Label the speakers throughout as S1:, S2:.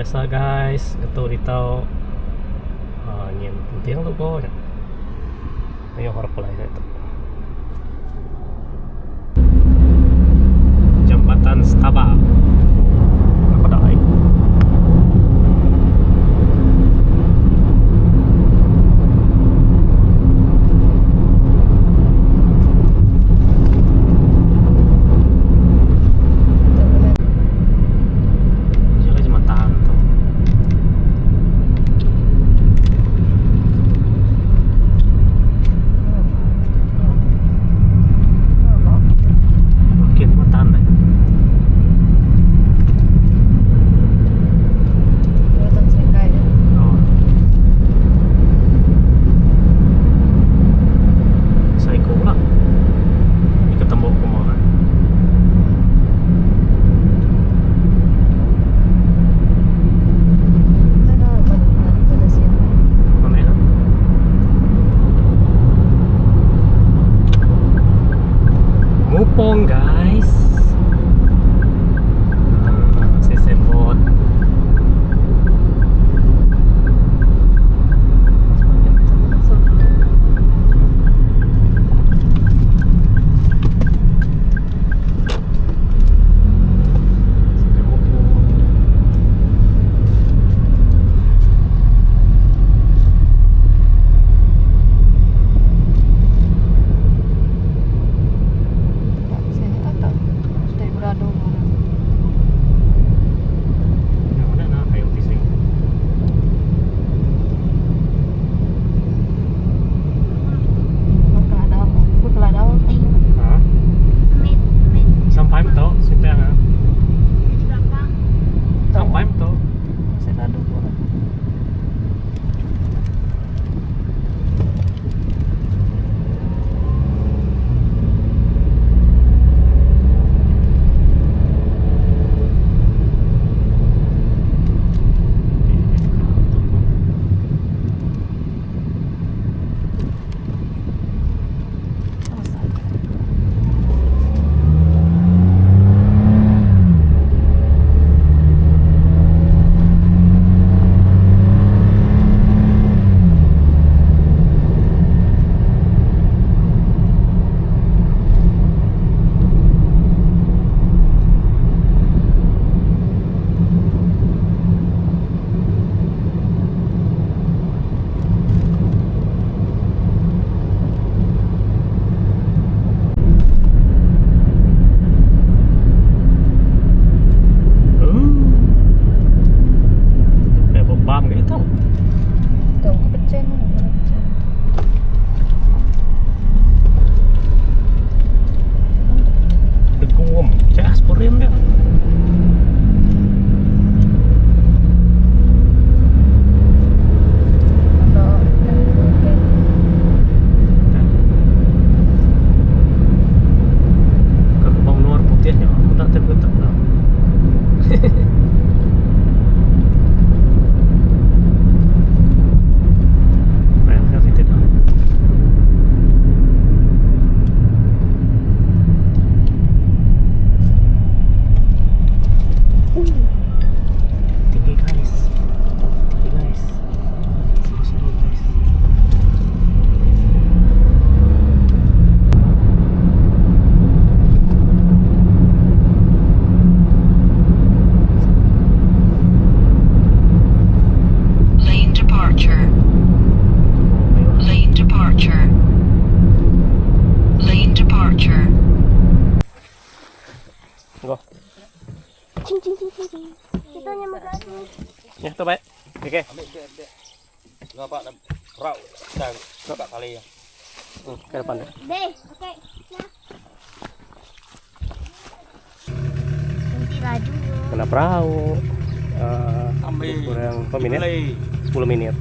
S1: biasa guys ngetu ditu uhh nyin penting tu ko nya. Mayuh orang pulai ditu. Jambatan Staba. Aku dah ai. Jalan jembatan tu. Makin jembatan deh.
S2: Jembatan Serikai ya.
S1: Oh. Psycho pula. Ni ketemu kuma. Mana ya? Mupong guys. Ah, sesembot. Sampai Mupong. Yang mana nak kayu tising? Ha? Sampai betul simpang ah. Sampai betul. Eh, bebam ke itu? Degum. Cak aspirin dia. Ke kebang luar putih nya. Tak terbetak dah. Ayo, yang situ dah. Tinggi guys. Tinggi guys. Slow slow guys.
S3: Lane departure.
S1: Oh, ayo.
S3: Lane departure. Lane departure.
S1: Go.
S4: Cing cing cing cing cing. Kita nyampe
S1: Ya, tu baik. Okey.
S5: Ambil dia dia. Nampak dah rau dah nampak kali ya.
S1: Ke depan dia.
S4: Deh, okey. Nah. Nanti laju.
S1: Kena perahu.
S5: Ambil.
S1: Kurang berapa minit?
S5: Boleh.
S1: 10 minit.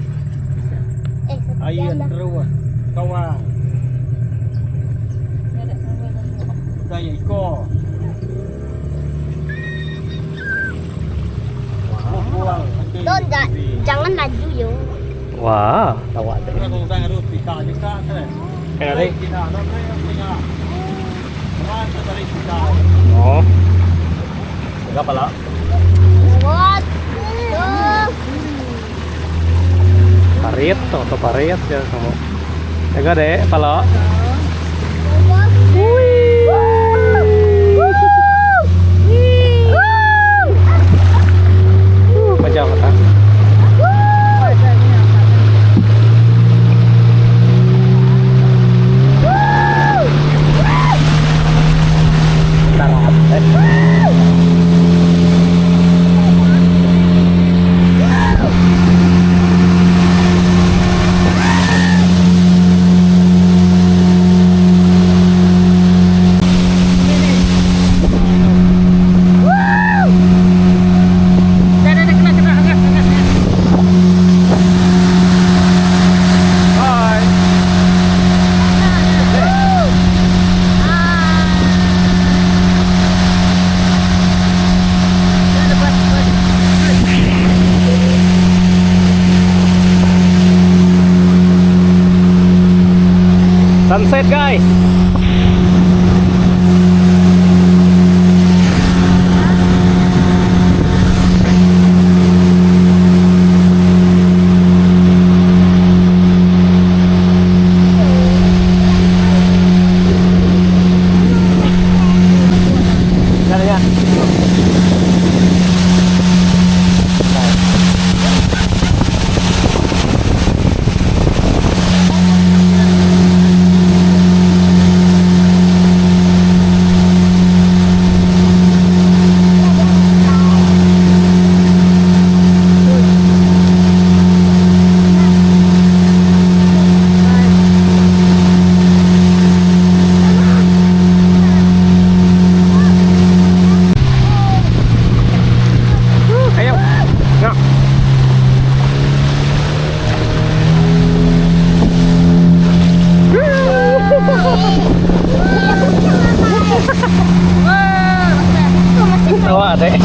S4: Eh, satu
S5: Air
S4: jam dah.
S5: terus. Kawang. Daya iko. Buang.
S4: Don, jangan laju yo.
S1: Wah, lawak dia.
S5: Kita tang harus pika juga kan.
S1: Kayak ni.
S5: Kita nak punya. Mana tarik kita.
S1: Oh. Enggak pala.
S4: What? Two.
S1: Parit tu, tu parit je kamu. Jaga dek pala. Majau kata. Sunset guys. Ayo. Ngak. Tawa deh.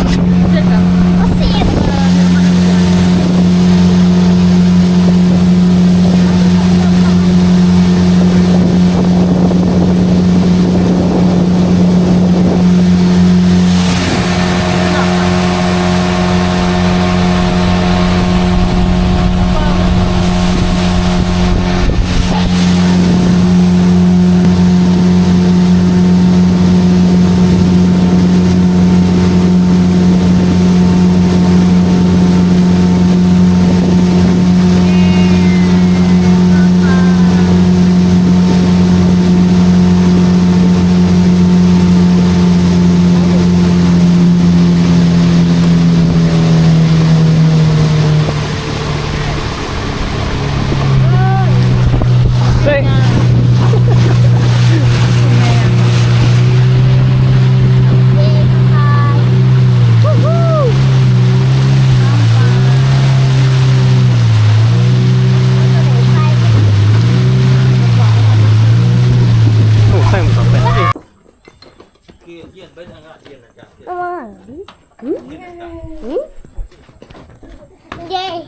S4: Yay.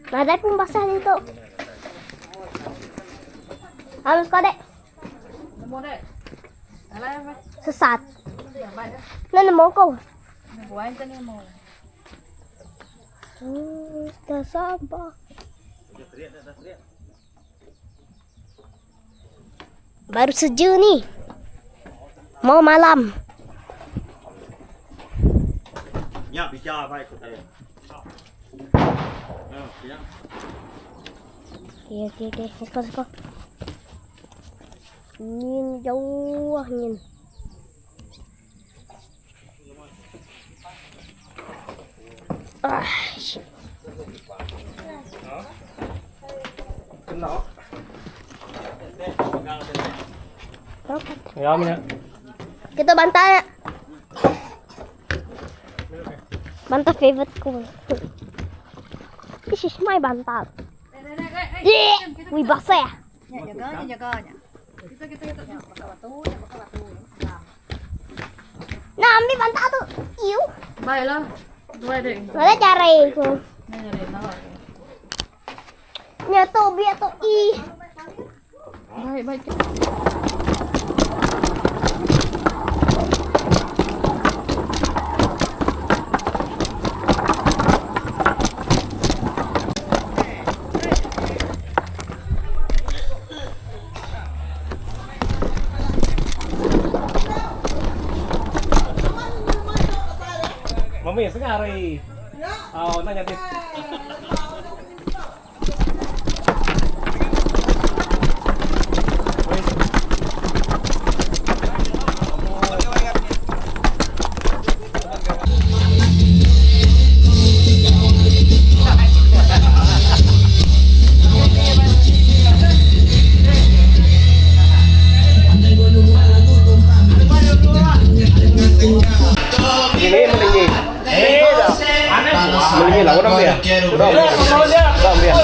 S4: Nadai pun basah ditu. Harus kau dek. Sesat. Nah, nemu kau. Dah sabar. Baru seja ni. Mau malam.
S5: Nya bicara baik ku tadi. Ya.
S4: Okey, okey, okey. Let's go, let's go. Nyin jauh nyin. Ah, shit.
S1: Ya, punya.
S4: Kita bantal nak. Bantal favorite ku. This is my bantal. Yeah, wih basah ya.
S2: Jaga nya, jaga nya.
S4: Nah, ambil bantal tu. Iu.
S2: Baiklah. Dua dek.
S4: Mana cari aku?
S2: Ni nyari tahu.
S4: Nya tu biar tu i.
S2: Baik, baik.
S1: Mami setengah hari. Oh, enda nyadi. Ini melingi. Melingi lah orang dia. Orang dia. Orang dia.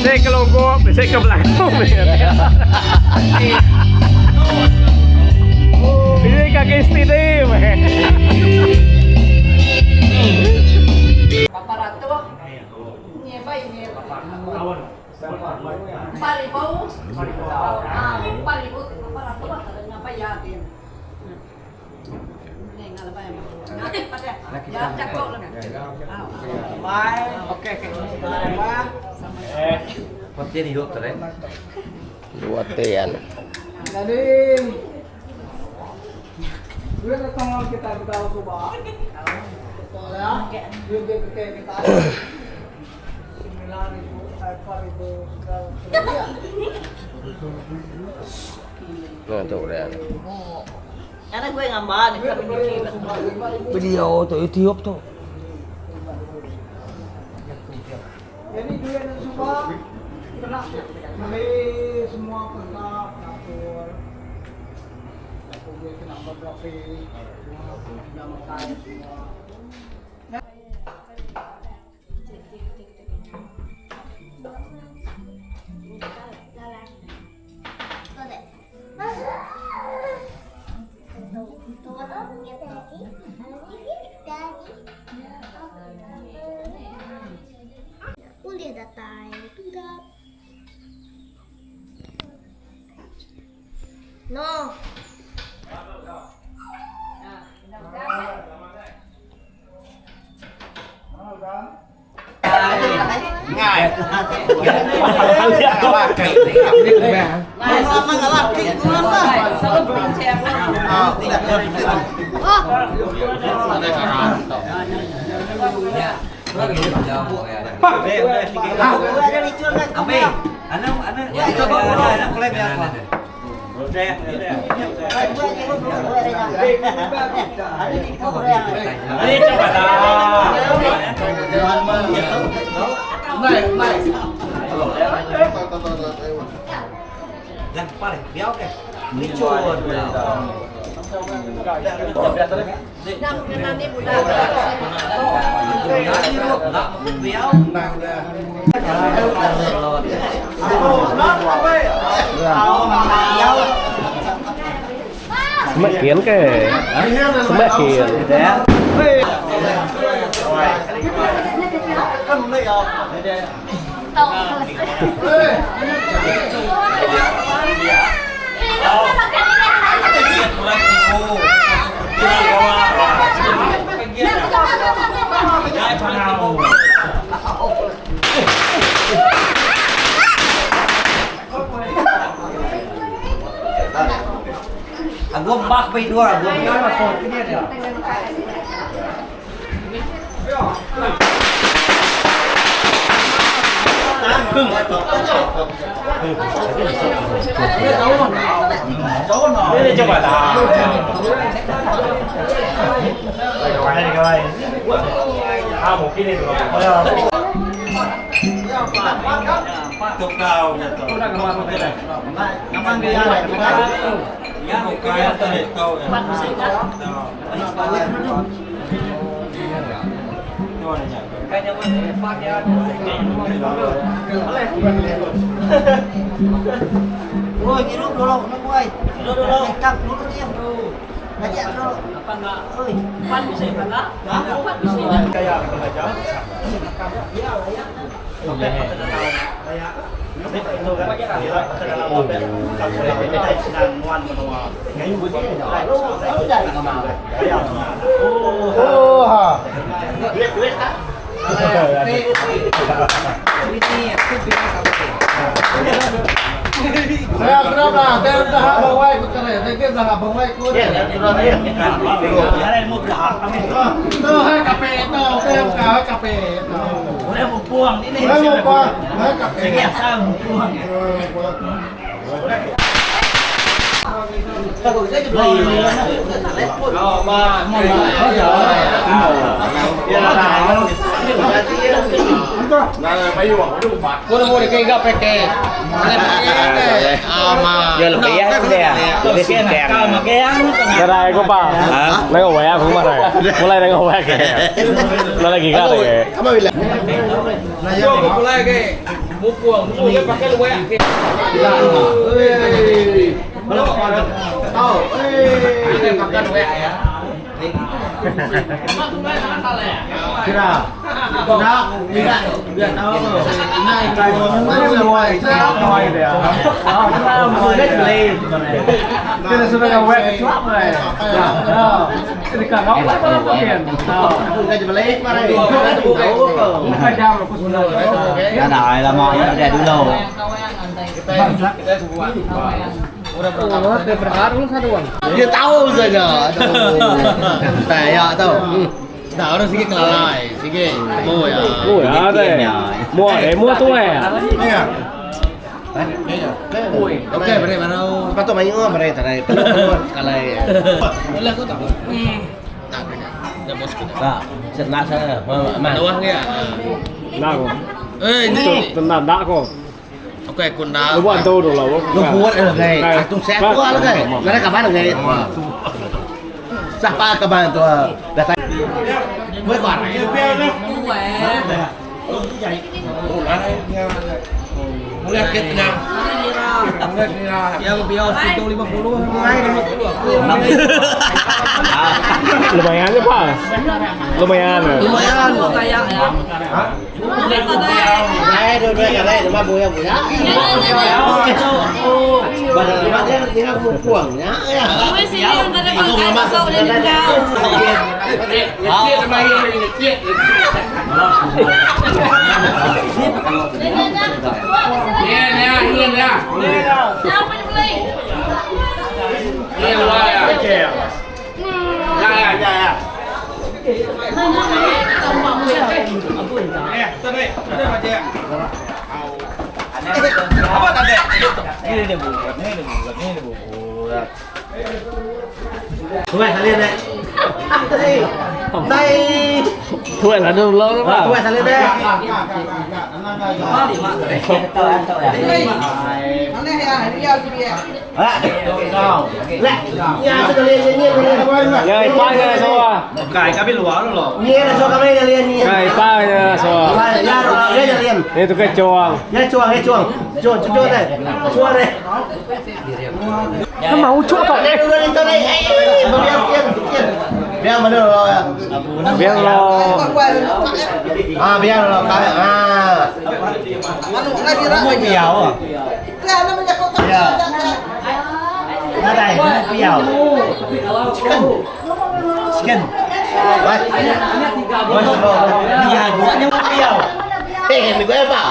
S1: Bisi ke logo, bisi ke belakang. Bisi kaki steady meh.
S5: Video tu YouTube tu.
S4: Ulih datai tungkap. No.
S1: Semak kian ke? Semak kian. Đây có bà. Lấy ngồi quẹ cũng mà này. Mulai lấy ngồi quẹ kìa. Nó lagi kan ya.
S5: Ra đại là mọi người để dulu.
S6: Dia tahu saja. Tak ya tahu. Tak orang sikit kelalai, sikit. Oh ya.
S1: Ui, à đây. Mua để mua tôi à.
S6: Okey, boleh mana? Patut main orang boleh tak ada. Kalai. Boleh aku tak.
S5: Tak, setelah saya mana?
S1: Đã không?
S6: Eh, ni.
S1: Tenang đã không?
S6: Okey, kunda.
S1: Nó buat tôi rồi là
S6: Lu buat lagi. Aku set tu lah lagi. Mana kabar lagi? Siapa kabar tu? Dah tak. Mới quả này.
S1: Lumayan aja pak. Lumayan.
S6: Lumayan. Đây, đây, đây, đây, đây, bùi bùi nhá. Bà dia dia buang nhá. Aku lama. Thôi thằng lên này. Đây.
S1: Thôi là đâu lâu lắm
S6: Thôi thằng lên đây. Lại. Nhà cho lên lên lên.
S1: Ngày ba ngày số à.
S6: Nghe là cho các bên lên nghe.
S1: Ngày ba ngày số.
S6: Nhà rồi lên lên.
S1: Ini tuh kayak cuang.
S6: Nghe chuông, nghe chuông. Chuông chuông này. Chuông này.
S1: Nó mau cuak kok.
S6: Lên lên lên đây. Biar biar biar mana rồi.
S1: Biar lo.
S6: À biar rồi cái à. Ra đây, biar. Chicken. Chicken. Đây. Biar gua nya biar. Eh, ni gua apa?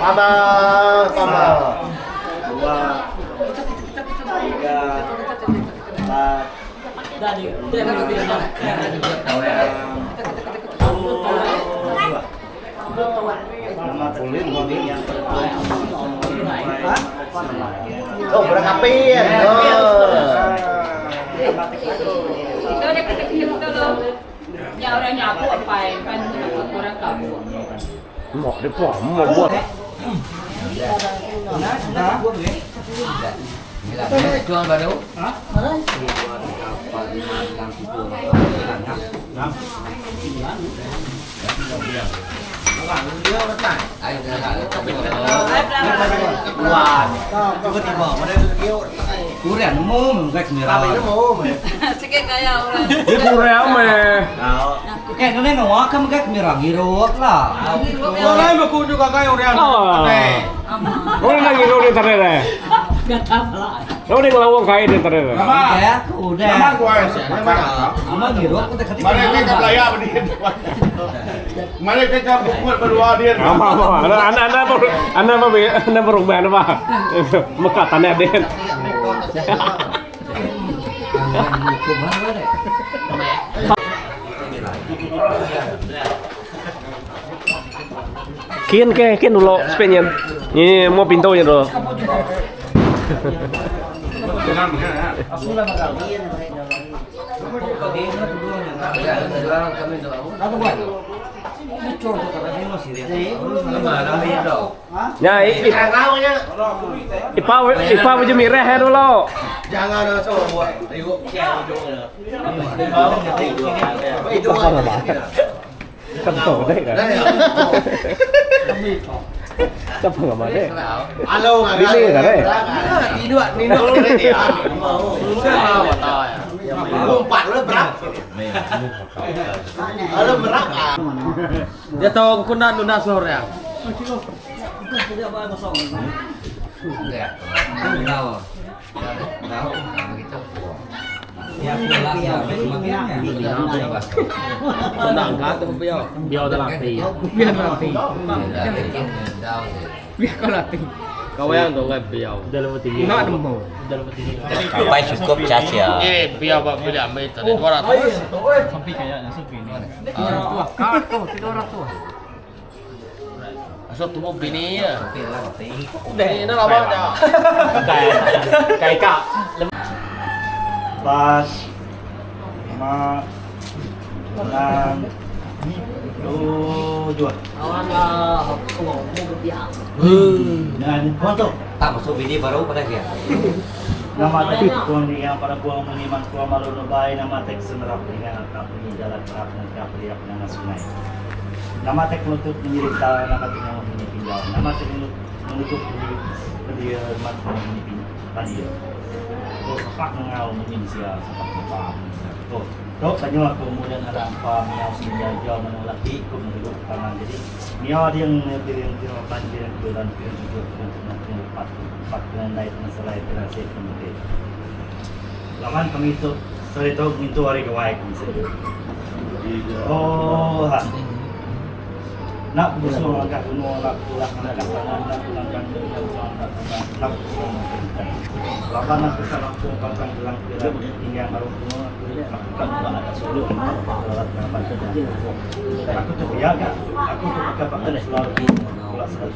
S6: Sama, sama. Dua, tiga. Oh, berang api ya.
S1: Mak dia pun, mak buat. Dia kurang meh.
S5: Kayak tu ni ngawak kan kayak mirang ngiruk lah.
S6: Orang aku juga kayak orang.
S1: Oh, nak ngiru dia tadi deh. Oh, dia ngelawang kaya dia tadi deh.
S5: Ya, aku udah.
S7: Nama gua
S5: Ama ngiruk aku tak ketik.
S7: Mari kita belaya berdiri. Mari kita buat berdua dia.
S1: Ama ama. Anda anda anda anda apa anda berubah apa? Meka tanah dia. Kian ke kian dulu sepenyen. Ni mau pintu je dulu. Ya, ipau ipau je mireh dulu.
S6: Jangan ada coba buat. Ayo. Itu
S1: Kan tahu deh kan. Siapa nggak mau deh?
S6: Alo nggak
S1: Bini kan deh.
S6: Ini ni ni. Empat lu berapa? Alo berapa?
S5: Dia tahu aku nak nuna sore ya.
S6: Tenang kan tu biar.
S1: Biar dah latih.
S6: Kau yang tu kan biar.
S1: Dalam tinggi. Nak nemu. Dalam tinggi.
S5: Sampai cukup caca.
S6: Eh biar buat beli ambil tadi 200. Asal tu mau bini ya. Ini lama dah.
S1: Kai kak.
S8: Empat, lima, enam, tujuh. Dan foto.
S5: Tak masuk bini baru pada dia.
S8: Nama tek kung yang para buang menimang kuah malu nubay nama tek semerap dengan kapuni jalan kerap dan kapriak nama sungai. Nama tek menutup menyerita nama tek yang mempunyai pinjau. Nama tek menutup dia mat mempunyai pandia. Ko sapak ngau menyinsia sapak ngapa. Ko Tok banyak aku kemudian ada apa miau sinja jauh menolak di ku menurut tangan jadi miau dia yang dia yang dia banjir yang bulan yang juga yang empat empat bulan lain masalah itu nasi kemudian laman kami itu sore itu itu hari gawai kami Oh, ha. Nak busung langkah gunung, nak pulang langkah tangan, nak pulang kaki, nak pulang tangan, nak pulang kaki. Laman aku salah pun pangkang gelang gelang tinggal baru gunung, aku kan juga ada solo, alat apa Aku tuh ya kan, aku tuh pakai pakai selalu pulang selalu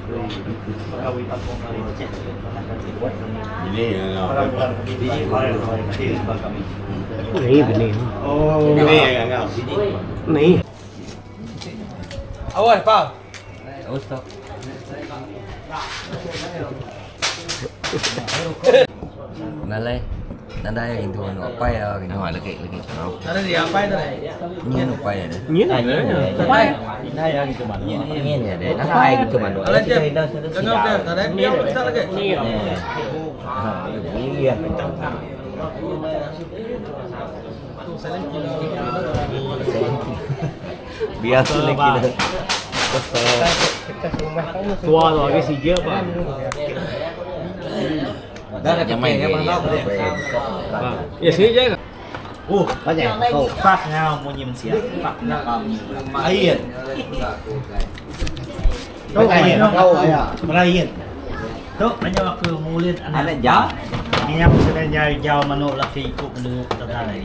S8: pegawai kampung hari cek, buat kami.
S7: Ini
S8: Orang bulan kami, orang kami.
S1: Ni bini.
S8: Oh,
S7: Ini yang
S1: Ni.
S6: Awal pak.
S5: Nalai. Nandai yang tu anu apa ya gitu lagi lagi.
S6: Ada dia apa itu?
S5: Ni anu apa ya?
S1: Ni lah.
S5: Ni ni ada. Nandai gitu manu.
S6: Ada dia. Jangan dia. Ada biar kita lagi.
S5: Iya. Biar lagi.
S1: Tua tu lagi si je apa?
S5: Dah ada main dia.
S1: Ya sini je.
S8: Oh, banyak. Oh, pak ngau bunyi mensia. Pak ngau bunyi.
S6: Air.
S8: Tuh, banyak. Melayin. Tuh, banyak aku mulut
S5: Anak jam.
S8: Ngiam sida nyau ijau manuk laki iku pendu tedai.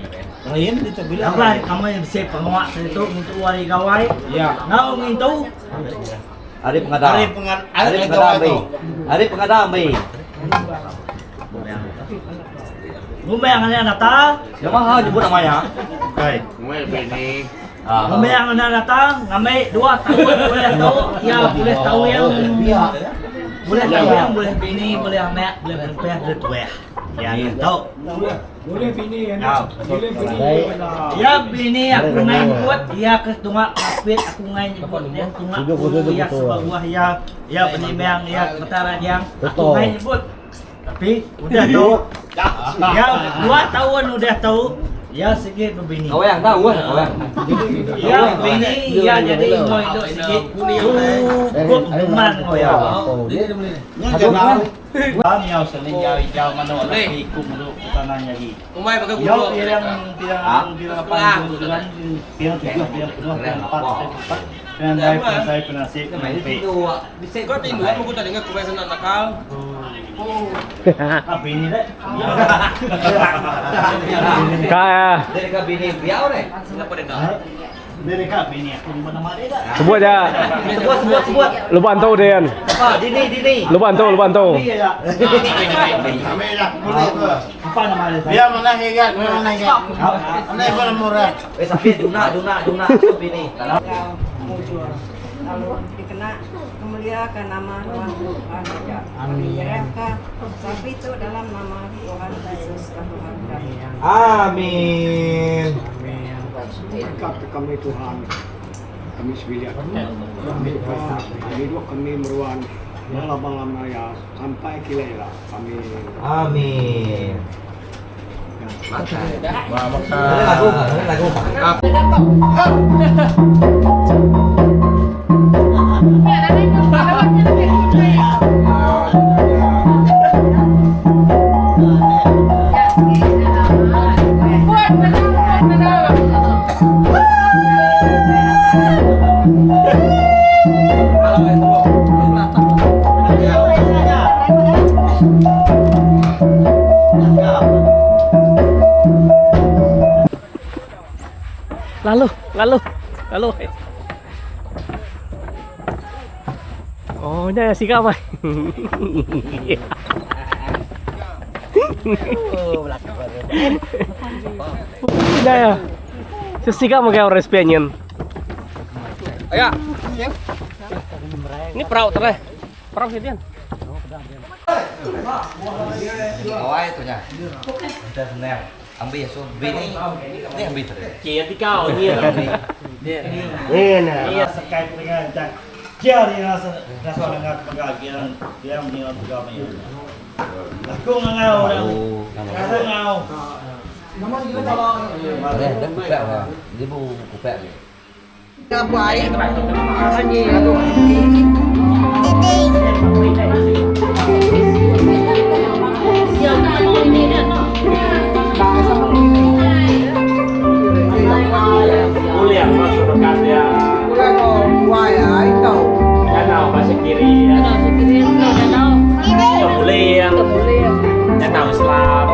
S8: Laban kami bisi pengawa saritu ngintu hari gawai enggau ngintu
S5: Hari pengada. Hari pengada. Hari pengada ambi. Hari pengada ambi.
S8: Ngumbai ngena data.
S5: Nama ha nyebut nama ya?
S8: Kai.
S7: Ngumbai bini.
S8: Ngumbai ngena data ngambi dua taun boleh tu iya boleh tawing. Boleh tawing boleh bini boleh anak boleh berempeh boleh tuah. Ya tu.
S9: Boleh bini anak. Boleh bini.
S8: Ya bini aku ngai nyebut iya ke tunga kapit aku ngai nyebut iya tunga iya sebaruah iya iya penimang iya petara diang aku ngai nyebut. Tapi udah tu ya dua tahun udah tu ya sigi bebini.
S5: Kawang tahu ah kawang.
S8: Ya bini ya jadi ngoi duk sigi cukup geman ngoi ya. Miau selinjau hijau manuk laki ku melu tanah nyadi. Yau pirang pirang pirang lapan tujuh pirang tujuh pirang penuh pirang empat pirang empat pirang dai pirang sai pirang si pirang pe.
S5: Kau tindu aku tak dengar kumai senang nakal.
S8: Ah bini deh.
S1: Kak.
S5: Dia dekat bini biau deh. Kenapa dia nak?
S8: Dia dekat bini aku di mana mana dah.
S1: Sebut je.
S5: Sebut sebut sebut.
S1: Lubang antu dia kan.
S5: Apa? Dini dini.
S1: Lubang antu, lubang antu.
S8: Dia
S7: Ambil dah, boleh ke?
S8: Apa nama dia?
S7: Biar mana ingat, mana ingat. Mana mana murah.
S5: Eh sapi juna juna juna bini.
S2: Mujur. Lalu dikena kemuliakan nama Tuhan Tuhan aja. Amin. Menyerahkan sapi itu dalam nama Tuhan Yesus Tuhan kami.
S5: Amin.
S9: Berkat kami Tuhan. Kami sebilik. Kami hidup kami meruan malam-malam raya sampai kila ila. Amin.
S5: Amin. Ada lagu, ada lagu.
S1: Lalu, lalu, lalu. Oh, nya siga mai. Nya ya. Sesiga magai orang SPN nyin. Aya. Ini perahu tereh. Perahu sih Dian.
S5: Gawai tu nya. Kita senang. Ambil so bini. Ni ambil tu.
S1: Kia ti kau ni.
S8: Iya sekai dengan tak. Kia dia rasa rasa lengat pegagian dia mengira pegawai. Aku ngangau dah. Aku ngau.
S5: Dia dia kupek ah. Dia bu kupek ni.
S1: Kuliah masuk dekat ya. Danau Pasir Kiri. Kemuliaan. Danau Islam.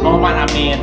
S1: Muhammad Amin.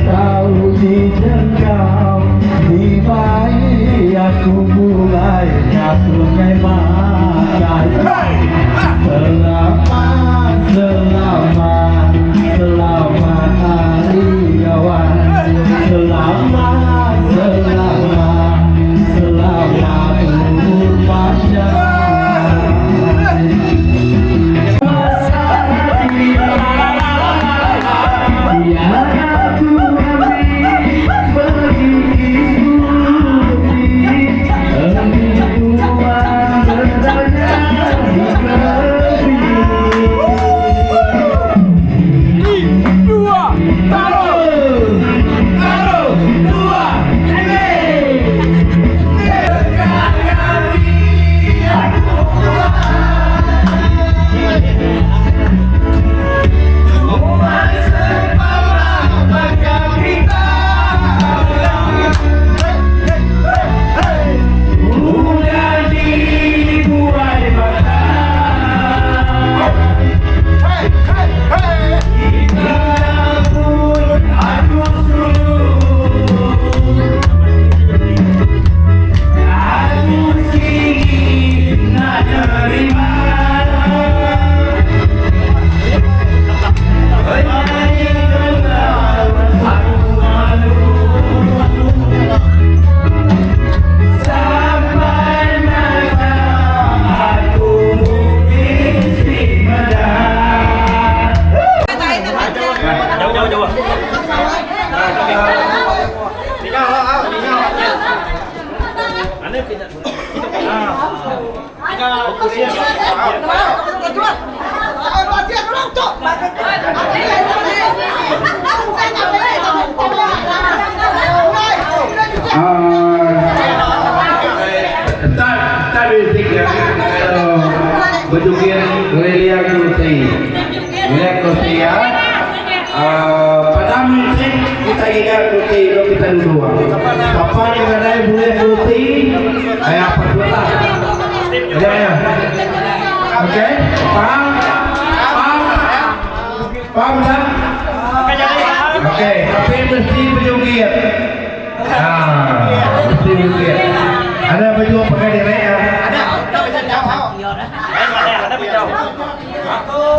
S10: tau dijengkau Dibai aku mulai ka sungai makai Selamat selamat selamat hari gawai Selamat selamat selamat umur panjai. Bejugit ngeliling kerusi. Ngeliling kerusi ya. Pada musik kita giga kerusi lalu kita duduk. Sapa nya nadai bulih kerusi aya patut lah. Nya ya. Okey, faham? Faham? Faham tak? Okey, tapi mesti bejugit. Ha, mesti bejugit. Ada baju pakai direk ya?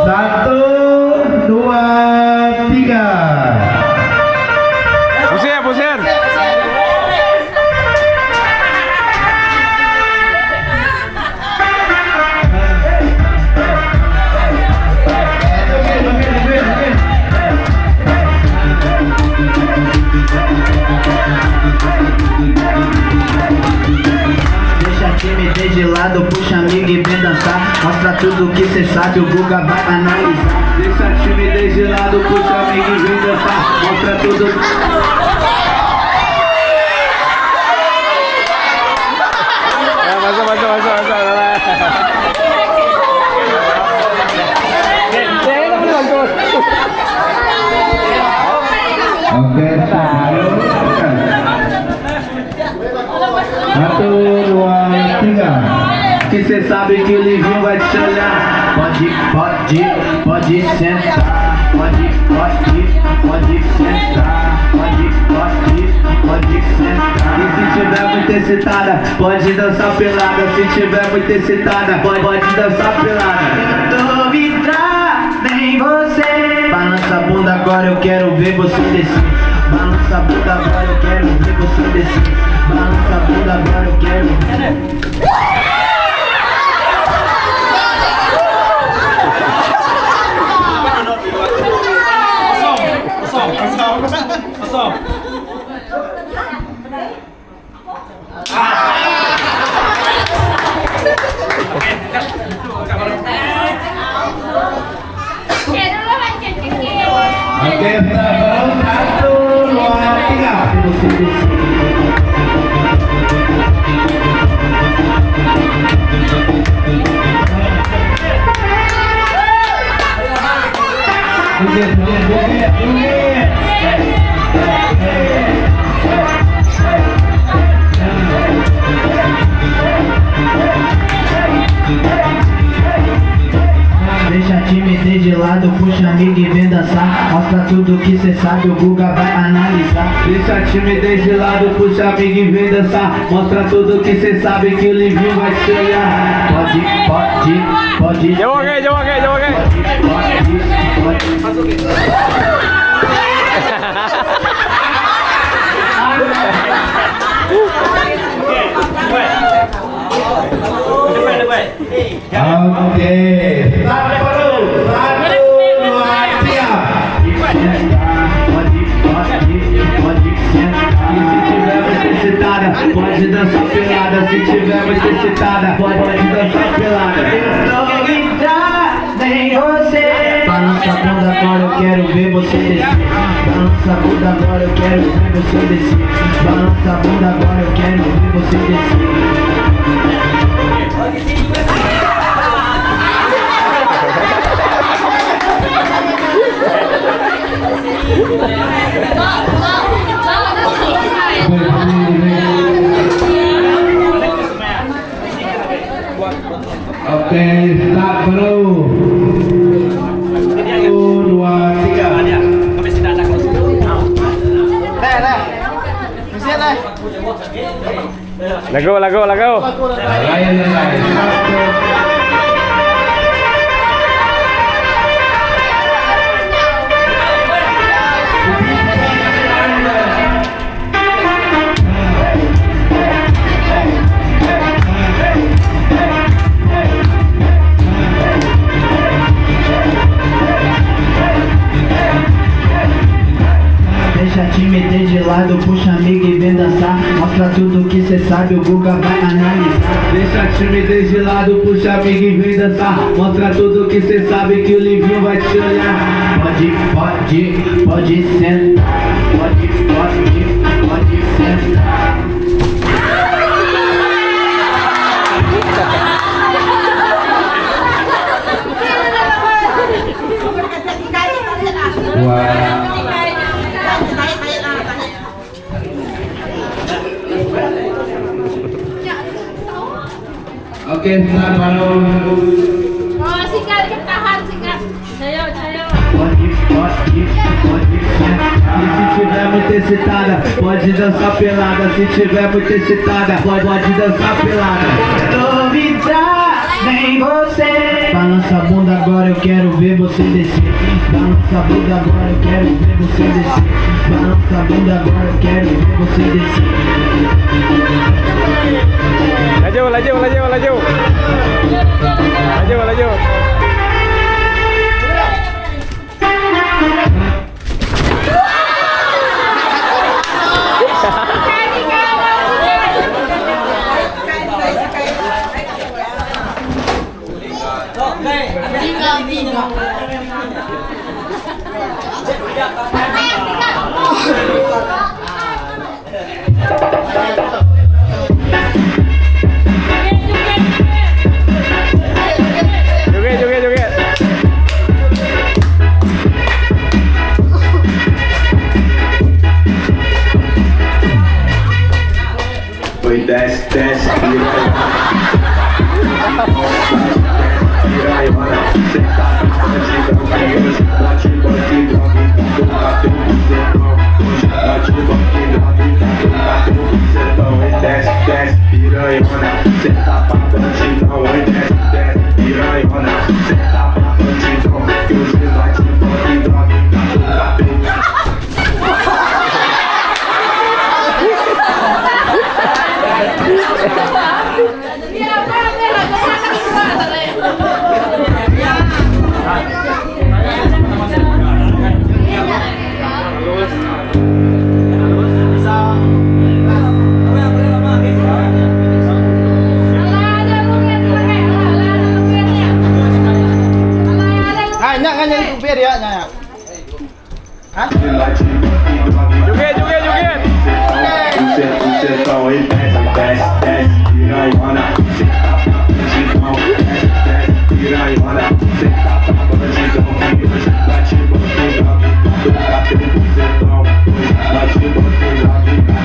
S10: Satu, dua, tiga.
S7: Pusir, pusir.
S10: Deixa timidez de lado, puxa amigo e vem dançar. Mostra tudo que cê sabe, o Guga vai analisar. Deixa a timidez de lado, puxa amigo e vem dançar. Mostra tudo.
S7: Masuk, masuk, masuk, masuk.
S10: Okey, satu, dua, tiga. Que cê sabe que o Livinho vai te olhar. Pode, pode, pode sentar. Pode, pode, pode sentar. Pode, pode, pode sentar. E se tiver muito excitada, pode dançar pelada. Se tiver muito excitada, pode, pode dançar pelada. Eu tô vidrada em você. Balança a bunda agora, eu quero ver você descer. Balança a bunda agora, eu quero ver você descer. Balança a bunda agora, eu quero ver. Okey, satu, dua, tiga. Você descer. Joget, joget, joget, joget. Deixa a timidez de lado, puxa amigo e vem dançar. Mostra tudo que cê sabe, o Guga vai analisar. Deixa a timidez de lado, puxa amigo e vem dançar. Mostra tudo que cê sabe que o Livinho vai te olhar. Pode, pode, pode.
S1: Jauh ke, jauh ke, jauh ke.
S10: Pode, pode, pode.
S6: Ok. Satu, satu, dua, tiga.
S10: Pode, pode, pode sentar. E se tiver muito excitada, pode dançar pelada. Se tiver muito excitada, pode, pode dançar pelada.
S6: Novidade em você.
S10: Balança a bunda agora, eu quero ver você descer. Balança a bunda agora, eu quero ver você descer. Balança a bunda agora, eu quero ver você descer.
S6: Ok, start baru. Satu, dua, tiga.
S7: Dah, dah. Mesti dah.
S1: Lagu, lagu, lagu.
S6: Lain, lain. Satu.
S10: Deixa a timidez de lado, puxa amigo e vem dançar. Mostra tudo que cê sabe, o Guga vai analisar.
S6: Deixa a timidez de lado, puxa amigo e vem dançar. Mostra tudo que cê sabe que o Livinho vai te olhar.
S10: Pode, pode, pode sentar. Pode, pode, pode sentar.
S6: Dua. Ok, start baru.
S4: Oh, sikat, tahan, sikat. Saya, saya.
S10: Pode, pode, pode sentar.
S6: E se tiver muito excitada, pode dançar pelada. Se tiver muito excitada, pode, pode dançar pelada.
S10: Novidade em você. Balança a bunda agora, eu quero ver você descer. Balança a bunda agora, eu quero ver você descer. Balança a bunda agora, eu quero ver você descer.
S1: Laju, laju, laju, laju. Laju, laju. Joget, joget, joget.
S10: Oi, desce, desce, piranha, senta bate, bate, bate, bate, bate, bate, desce, desce, piranha, senta pra bandidão, oi, desce, desce, piranha, senta pra bandidão, que hoje bate, bate, bate, bate.
S7: Ah, nyak kan jadi kupir ya, nyak. Hah?
S1: Joget, joget, joget.
S10: Bucetão e desce, desce, desce, piranhona, senta pra bandidão, desce, desce, piranhona, senta pra bandidão, que hoje bate bandidão, toca teu bucetão, hoje bate bandidão,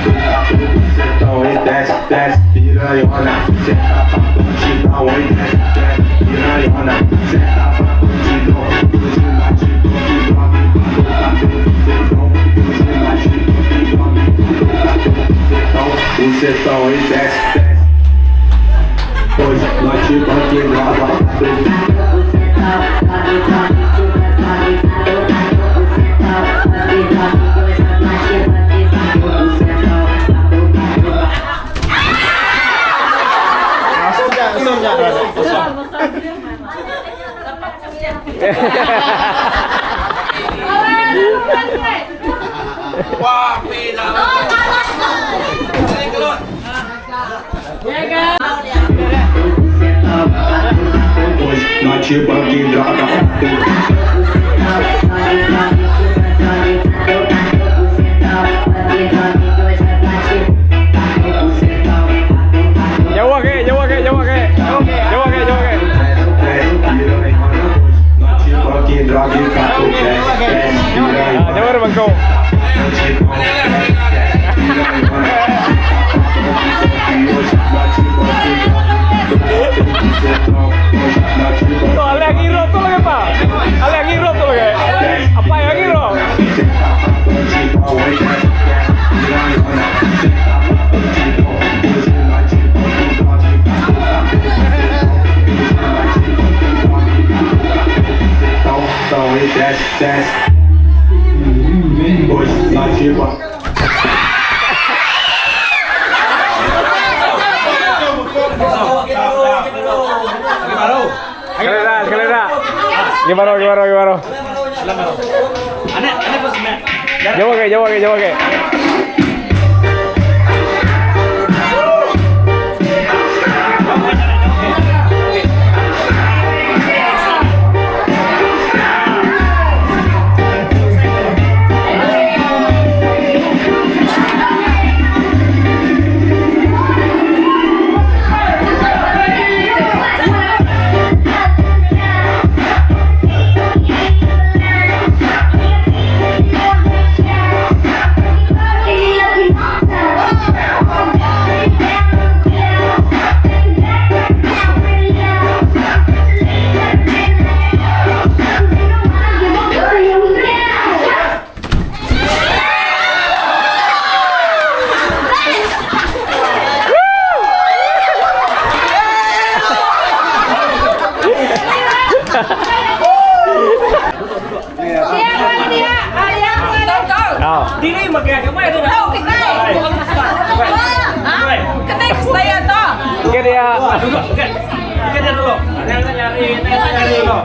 S10: toca teu bucetão e desce, desce, piranhona, senta pra bandidão, e desce, desce, piranhona, senta pra bandidão, hoje bate bandidão, toca teu bucetão e desce, desce. Hoje nós te banquinho
S1: Jauh ke, jauh ke, jauh ke. Jauh ke, jauh ke. Jauh ke bangkau. Tu alih ngirup tu lagi apa? Alih ngirup tu lagi. Apa yang ngirup? Sekali dah, sekali dah. Gimana, gimana, gimana?
S8: Aneh, aneh bos,
S1: Jauh ke, jauh ke, jauh ke.
S8: Diri magai ke mai tu.
S1: Okey dia.
S8: Duduk, okey. Okey dia dulu. Jangan nyari, jangan nyari dulu.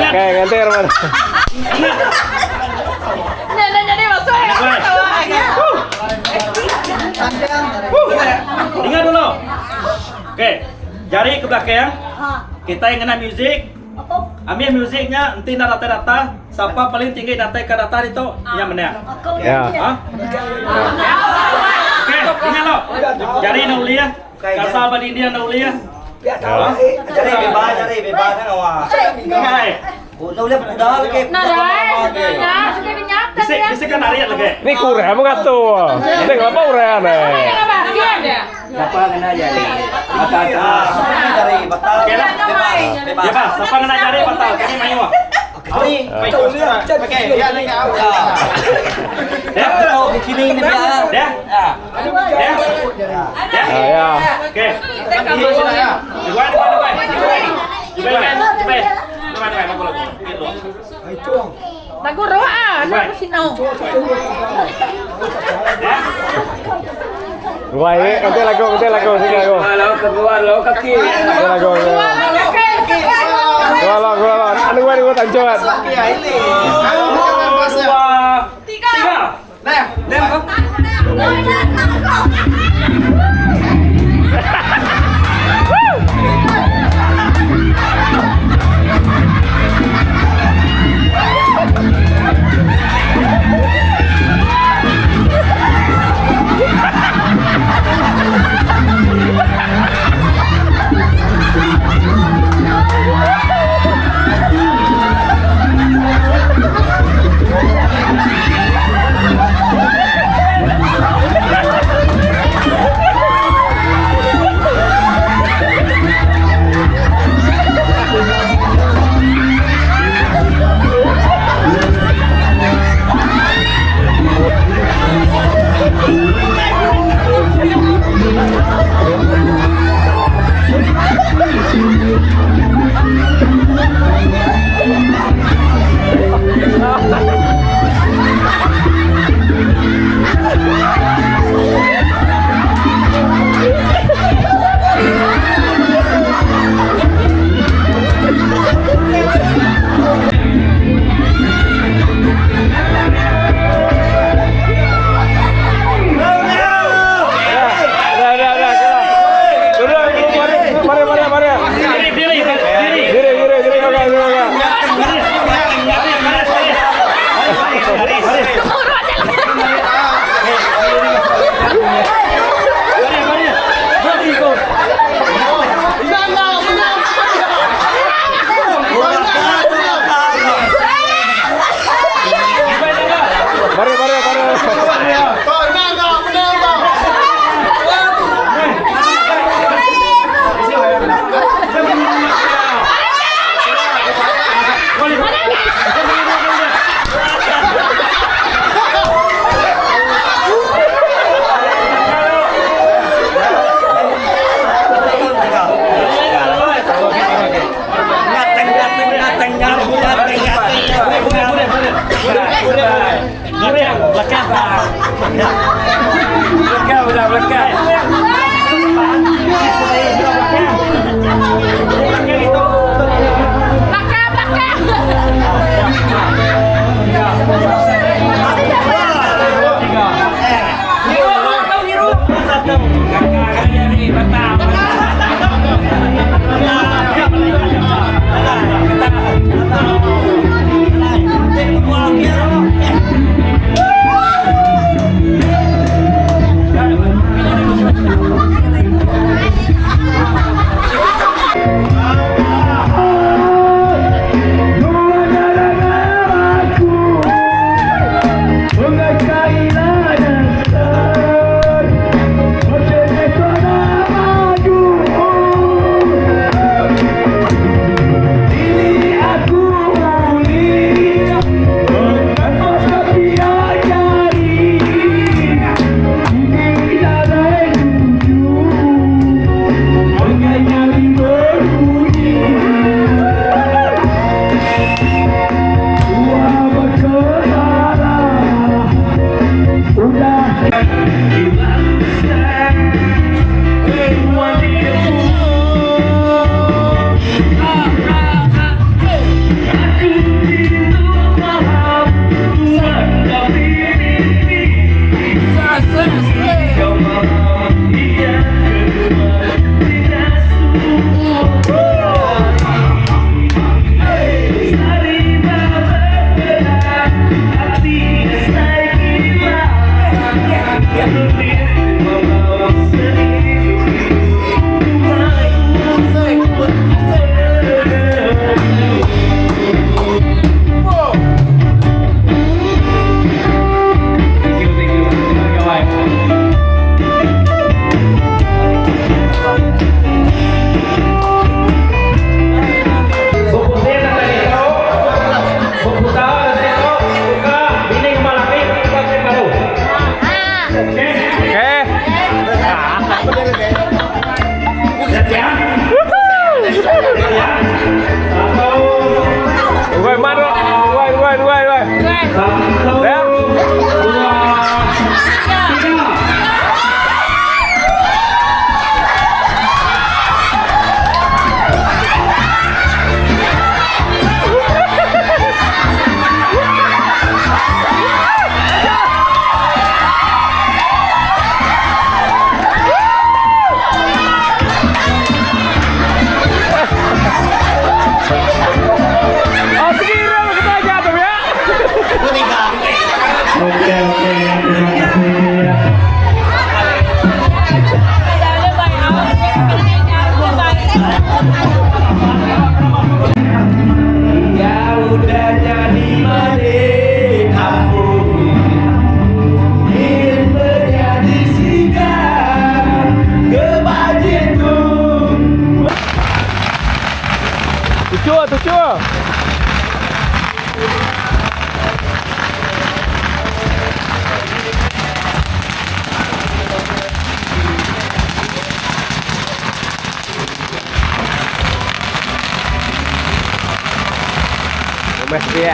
S1: Okey, ganti Arman.
S8: Dengar dulu. Okey. Jari ke belakang. Kita yang kena music. Ambil musiknya, enti enda datai-datai, sapa paling tinggi datai ke data ditu, nya menang.
S1: Ya.
S8: Ha? Okey, dengar lo. Jari enda ulih ya. Kasar ba dinding enda ulih ya.
S5: Jari bebas, jari bebas kan awak.
S8: Okey.
S5: Oh, dah boleh dah lagi.
S8: Bisi bisi kan narian lagi.
S1: Ni kurang apa tu? Tengok apa kurang ni?
S5: Siapa kena jari? Batal. Jari batal.
S8: Okey lah.
S5: Bebas. Bebas.
S8: Bebas, sapa kena jari batal. Kami mayu.
S5: Ni.
S6: Okey, dia nak kau.
S8: Dah.
S5: Tahu di sini ni biar.
S8: Dah. Dah. Dah.
S1: Ya.
S8: Okey. Duai, duai, duai. Duai, duai. Duai, duai, lagu lagu.
S11: Lagu roa, anak ko sino.
S8: Dah.
S1: Ruai ni, ganti lagu, ganti lagu, sini lagu.
S5: Keluar lo kaki.
S1: Ganti lagu. Keluar lo, keluar lo. Anu gua ni gua tancuan.
S8: Dua, tiga.
S6: Nah,
S8: Lem kau.
S1: Belakang, belakang. Belakang, belakang, belakang. Belakang itu.
S11: Belakang, belakang.
S1: Satu. Kakak ni batang.
S10: Okey okey terima kasih.
S1: Ya udah jadi mari ampun Menjadi sigar kebajikan. Tujuh, tujuh. Rumah dia.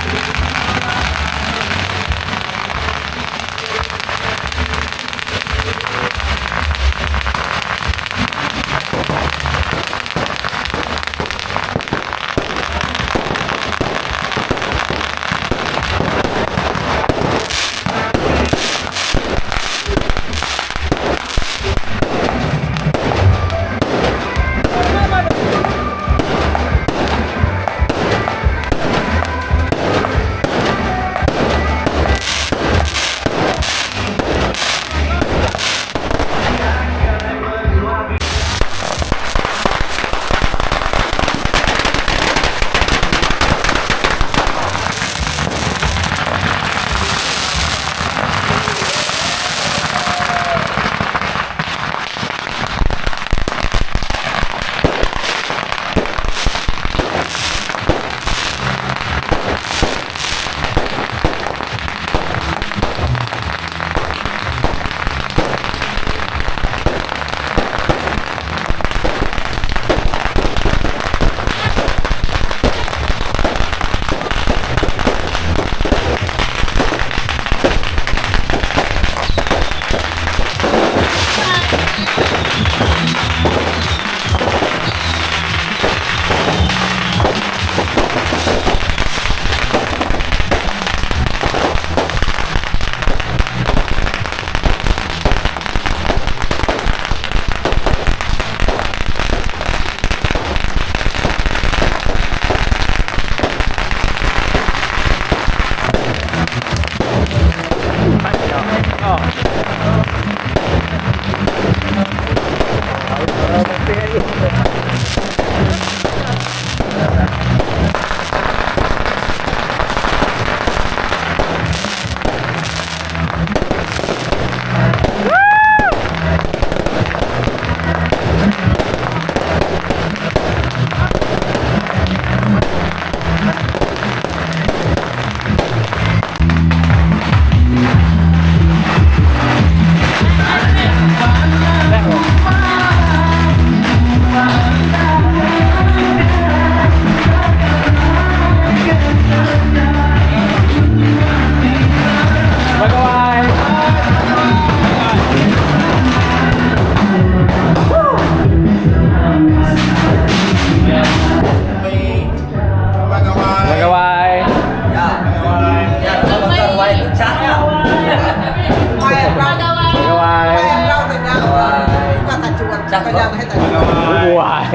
S1: Wah.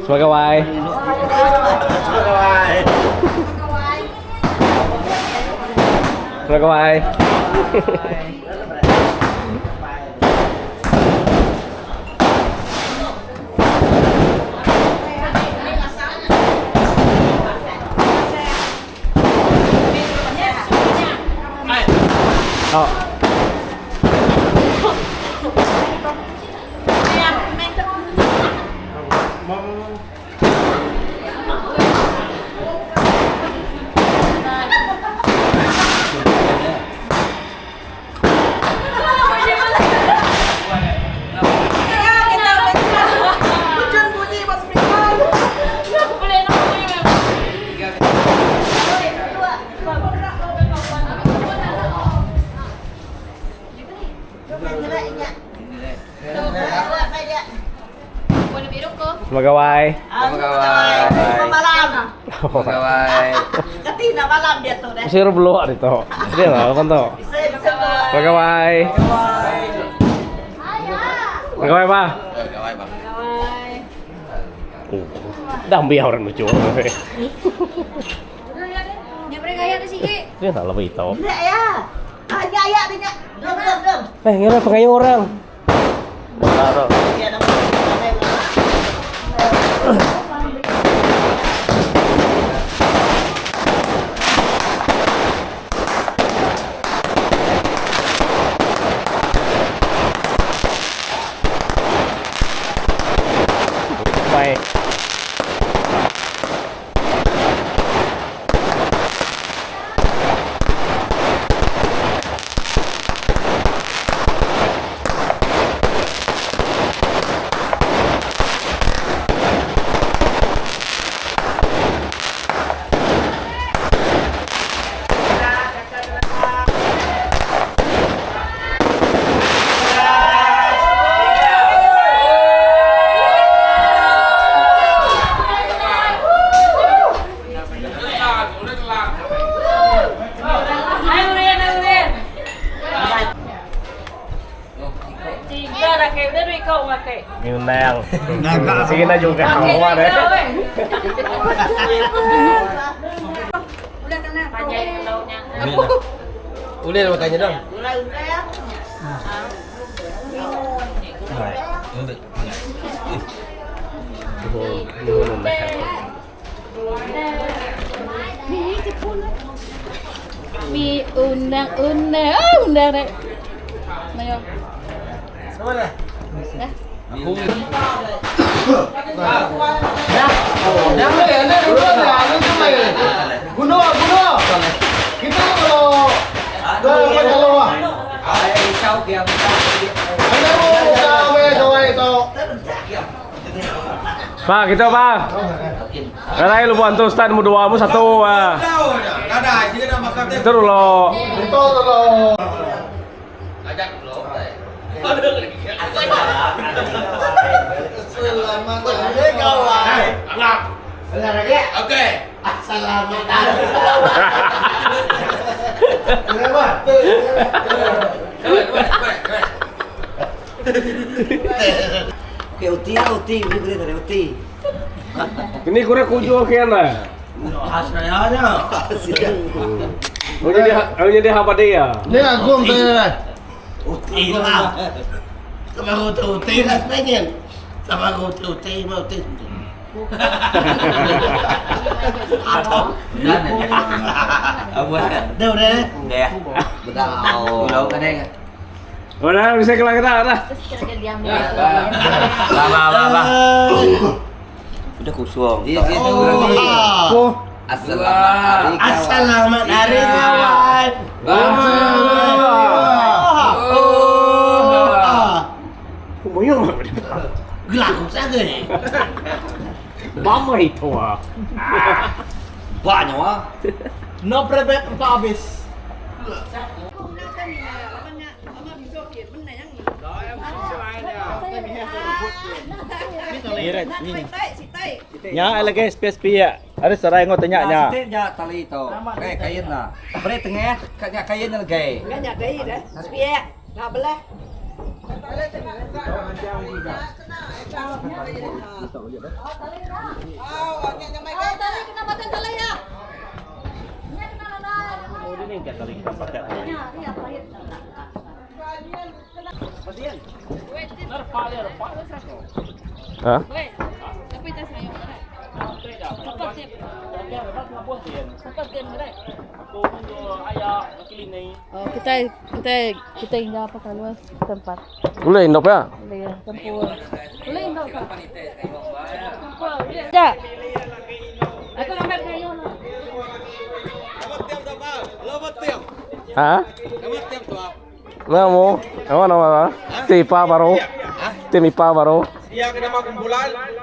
S1: Sebagai wai. Sebagai wai. Oh. Megawai.
S5: Megawai.
S2: Malam.
S5: Megawai.
S2: Kati nak malam dia tu deh.
S1: Mesti belok dia tu. Dia lah kan tu. Megawai. Megawai ba.
S5: Megawai ba.
S1: Oh. Dah ambil orang lucu.
S11: Dia mereka ayat sikit.
S1: Dia tak lebih tahu.
S2: Dia ya. Hanya ayat dia. Belum belum belum.
S1: Eh, ngira pengayu orang. Taruh. Baik. Ngundang. Sige na juga. Kawan eh.
S6: Ulih makanya dong.
S11: Mi undang undang oh, undang deh. Ayo. Dah.
S6: Guna, guna. Kita kalau kalau ah. Anda mau gawe gawe itu.
S1: Pak, kita pak. Karena lu bantu stand mu dua mu satu ah. Itu lo.
S6: Itu lo. Selamat hari kawan.
S5: Oke.
S6: Selamat hari. Kenapa?
S2: Okey, uti uti, boleh boleh uti.
S1: Ini kurang kuju kian lah. Aku jadi apa dia?
S6: Ni aku minta
S7: Uti lah. Sama aku tu uti lah sebenarnya. Sama aku tu uti, mau uti.
S5: Apa?
S7: Dah udah.
S5: Udah. Udah kan ya.
S1: Udah bisa kelar kita dah.
S5: Ba ba ba ba. Udah kusung.
S6: Oh.
S5: Assalamualaikum.
S7: Assalamualaikum hari kawan.
S1: Oh. Moyong.
S7: Gelap saja ni.
S1: Bamai tua.
S5: Ba nyawa.
S6: No prebet empa abis.
S8: Nya lagi SP-SP ya. Ada serai ngau tanya nya.
S5: Siti nya tali tu. Kai kain lah. Beri tengah kat nya kain nya lagi.
S2: Nya gai dah. Sepiak. Nak belah.
S1: Ha?
S11: Oh, kita kita kita indah apa kalau tempat.
S1: Boleh indop ya?
S11: Boleh ya, tempur. Boleh indop ka? Tempur. Ya. Aku ambil kayu lah.
S1: Ha? Nama? Nama nama apa? Tim ipa baru. Tim ipa baru.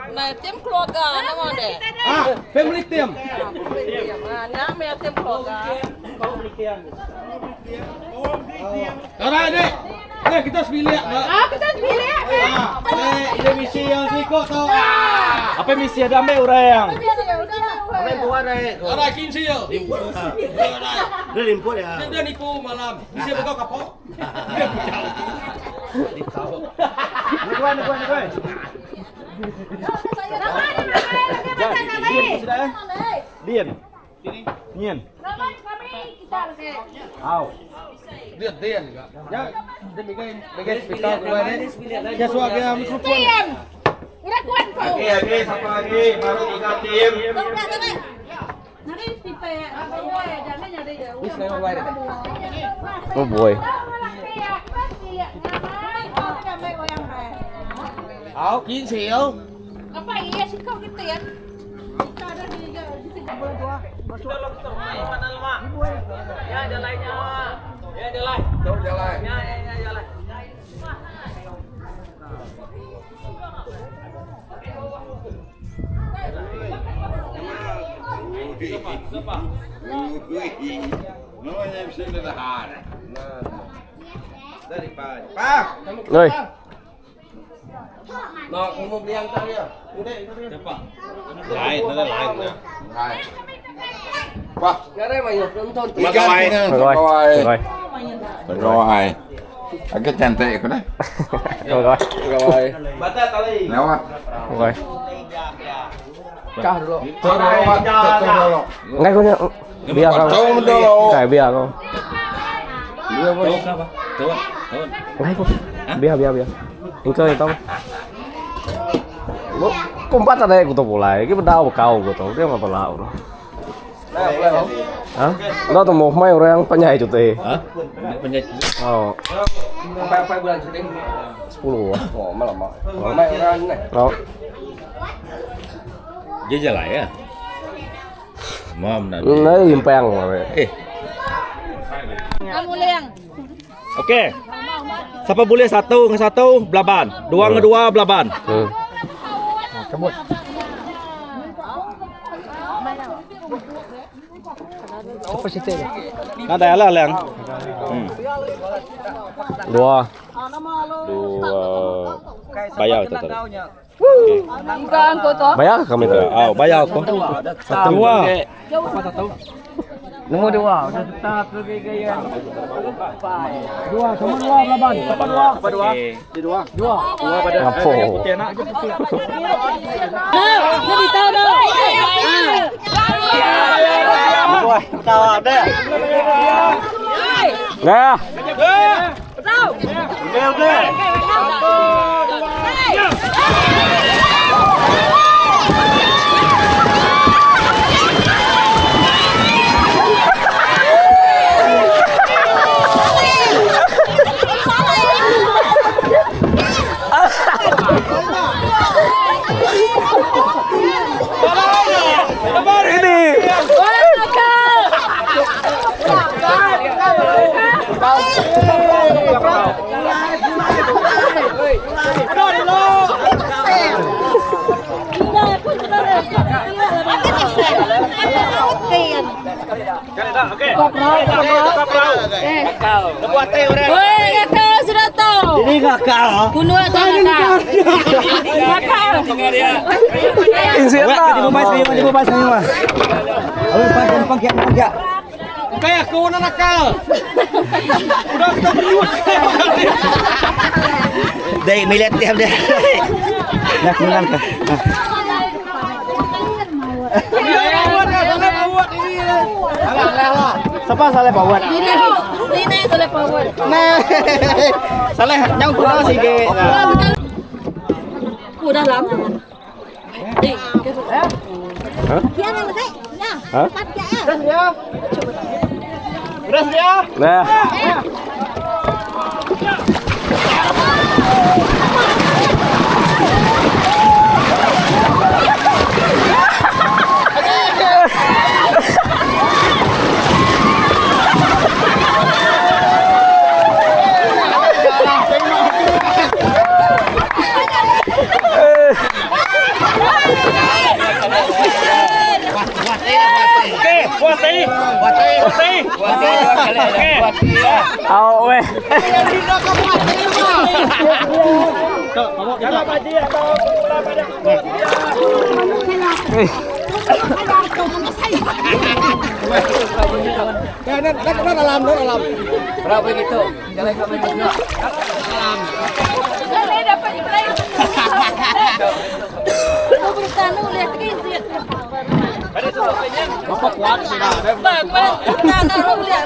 S11: Nah, tim keluarga nama deh.
S6: Ah, family team.
S11: Nah, nama tim keluarga.
S6: Alright, dek. Dek, kita sebilik.
S11: Ah, kita sebilik.
S6: Ah, dek, ini misi yang sikok tau. Ah.
S8: Apa misi ada ambil orang?
S6: Alright, kin siyo. Dia limput ya. Dia nipu malam. Misi buka kapok.
S8: Dian. Nien. Au.
S6: Dia dia juga. Ya, dia bikin bikin speaker dua ni. Dia suap dia mikrofon.
S11: Udah kuat kau.
S10: Okey, okey, siapa lagi? Baru tiga tim.
S1: Oh boy.
S6: Au, kin siyo.
S11: Apa iya sih kau gitu ya?
S1: Oi.
S8: Lain, ada lain.
S1: Rồi. Rồi.
S10: Rồi. Agak cantik aku dah.
S1: Rồi. Rồi.
S10: Lewat.
S1: Rồi.
S10: Lewat. Dulu.
S1: Ngay kau nya. Biar kau.
S10: Tahu dulu.
S1: Kayak biar kau.
S5: Tahu apa? Tahu. Tahu.
S1: Ngay kau. Biar biar biar. Engkau yang tahu. Kumpat ada aku tu boleh. Kita berdau kau aku tu. Dia apa lau. Hả? Đó tôi một mấy orang penyai cuti.
S5: Hah? Penyai.
S1: Oh.
S5: Sampai bulan syuting?
S1: 10.
S5: Oh, malam. Ramai orang ni.
S1: Đó.
S12: Dia jalan ya? Mam nak.
S1: Nó impang rồi.
S12: Eh,
S11: Kamu liang.
S8: Okey. Siapa boleh satu dengan satu belaban, dua dengan dua belaban.
S1: Ừ.
S8: Nak dah lah lang.
S1: Dua.
S12: dua bayar tak tahu.
S11: Bukan kau tu.
S1: Bayar kami tu.
S12: Ah, bayar aku.
S8: Satu. Dua.
S5: Nombor dua.
S8: Dua sama dua belaban. Sama dua. Sama dua. Dua. Dua. Dua pada.
S1: Apa?
S8: Putih anak je putih.
S11: Nah, lebih tahu dah.
S1: Nè. Ini.
S11: Oi, ngakal sudah tau.
S6: Ini ngakal.
S11: Kuno atau ngakal? Ngakal.
S6: Kayak aku nak nakal. Udah kita berdua.
S5: Dai milet tiap dia.
S10: Nak menang ka. Siapa salah bawat?
S11: Dina, Dina salah power.
S10: Nah. Salah nyang kurang sikit.
S11: Udah lama. Eh,
S1: Hah? Nah. Au weh.
S5: Berapa gitu? Jalan kami juga.
S11: Boleh dapat play. Kau bertanu lihat ke sih. Bapak kuat sih. Bapak, tanu lihat.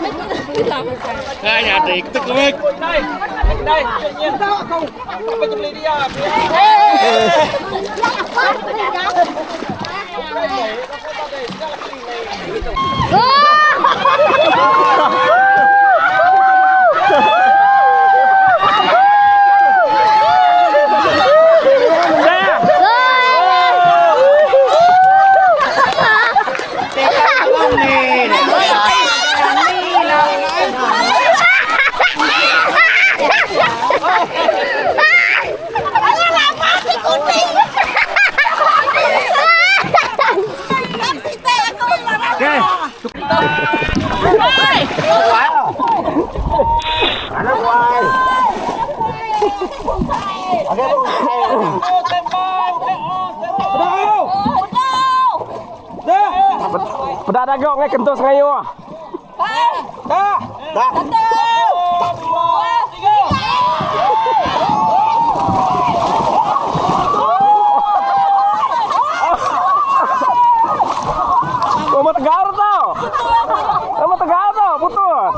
S7: Kayaknya ada ikut kemik.
S1: Pedak dagok ngai kentus ngayu ah. Kamu tegar tau. Kamu tegar tau, putus.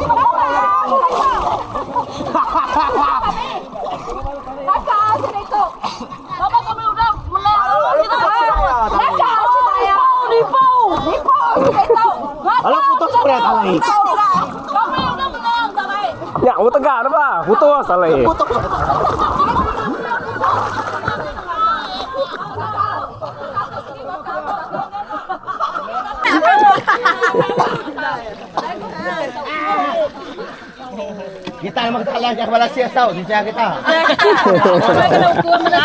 S11: Bapak kami udah menang.
S6: Kalau putus berat lagi.
S11: Kami udah menang, tak
S1: Ya, kamu tegar apa? Putus salah.
S6: Kita memang tak layak Malaysia tau, sisa kita.
S11: Saya kena hukum Malaysia.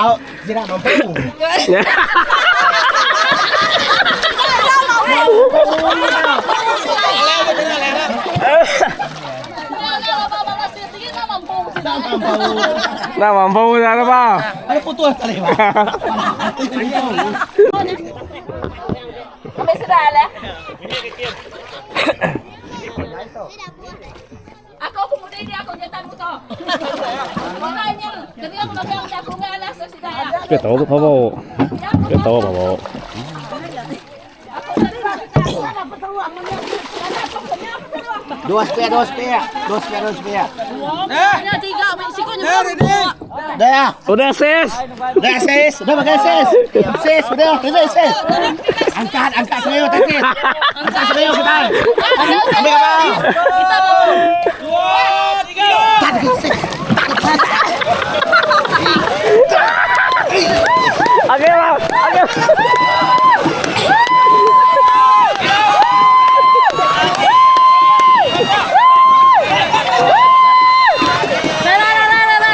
S6: Au, tidak mampu.
S1: Nah, mampu dah apa?
S6: Ada putus tadi, Pak.
S11: Kami sudah lah. Aku kemudian dia aku nyata muto. Makanya, jadi aku nak aku ngalah sudah ya.
S12: Cái tổ bảo bộ. Cái tổ bảo bộ.
S6: Dua spare, dua spare. Dua spare, dua spare.
S11: Tiga, sikonya
S6: Dah.
S1: Udah sis.
S6: Dah sis, dah pakai sis. Sis, udah, udah sis. Angkat, angkat saya tadi. Angkat saya kita. Ambil apa?
S11: Kita mau.
S6: Tak sis.
S1: Okey lah. Okey.
S11: 来来来来来来。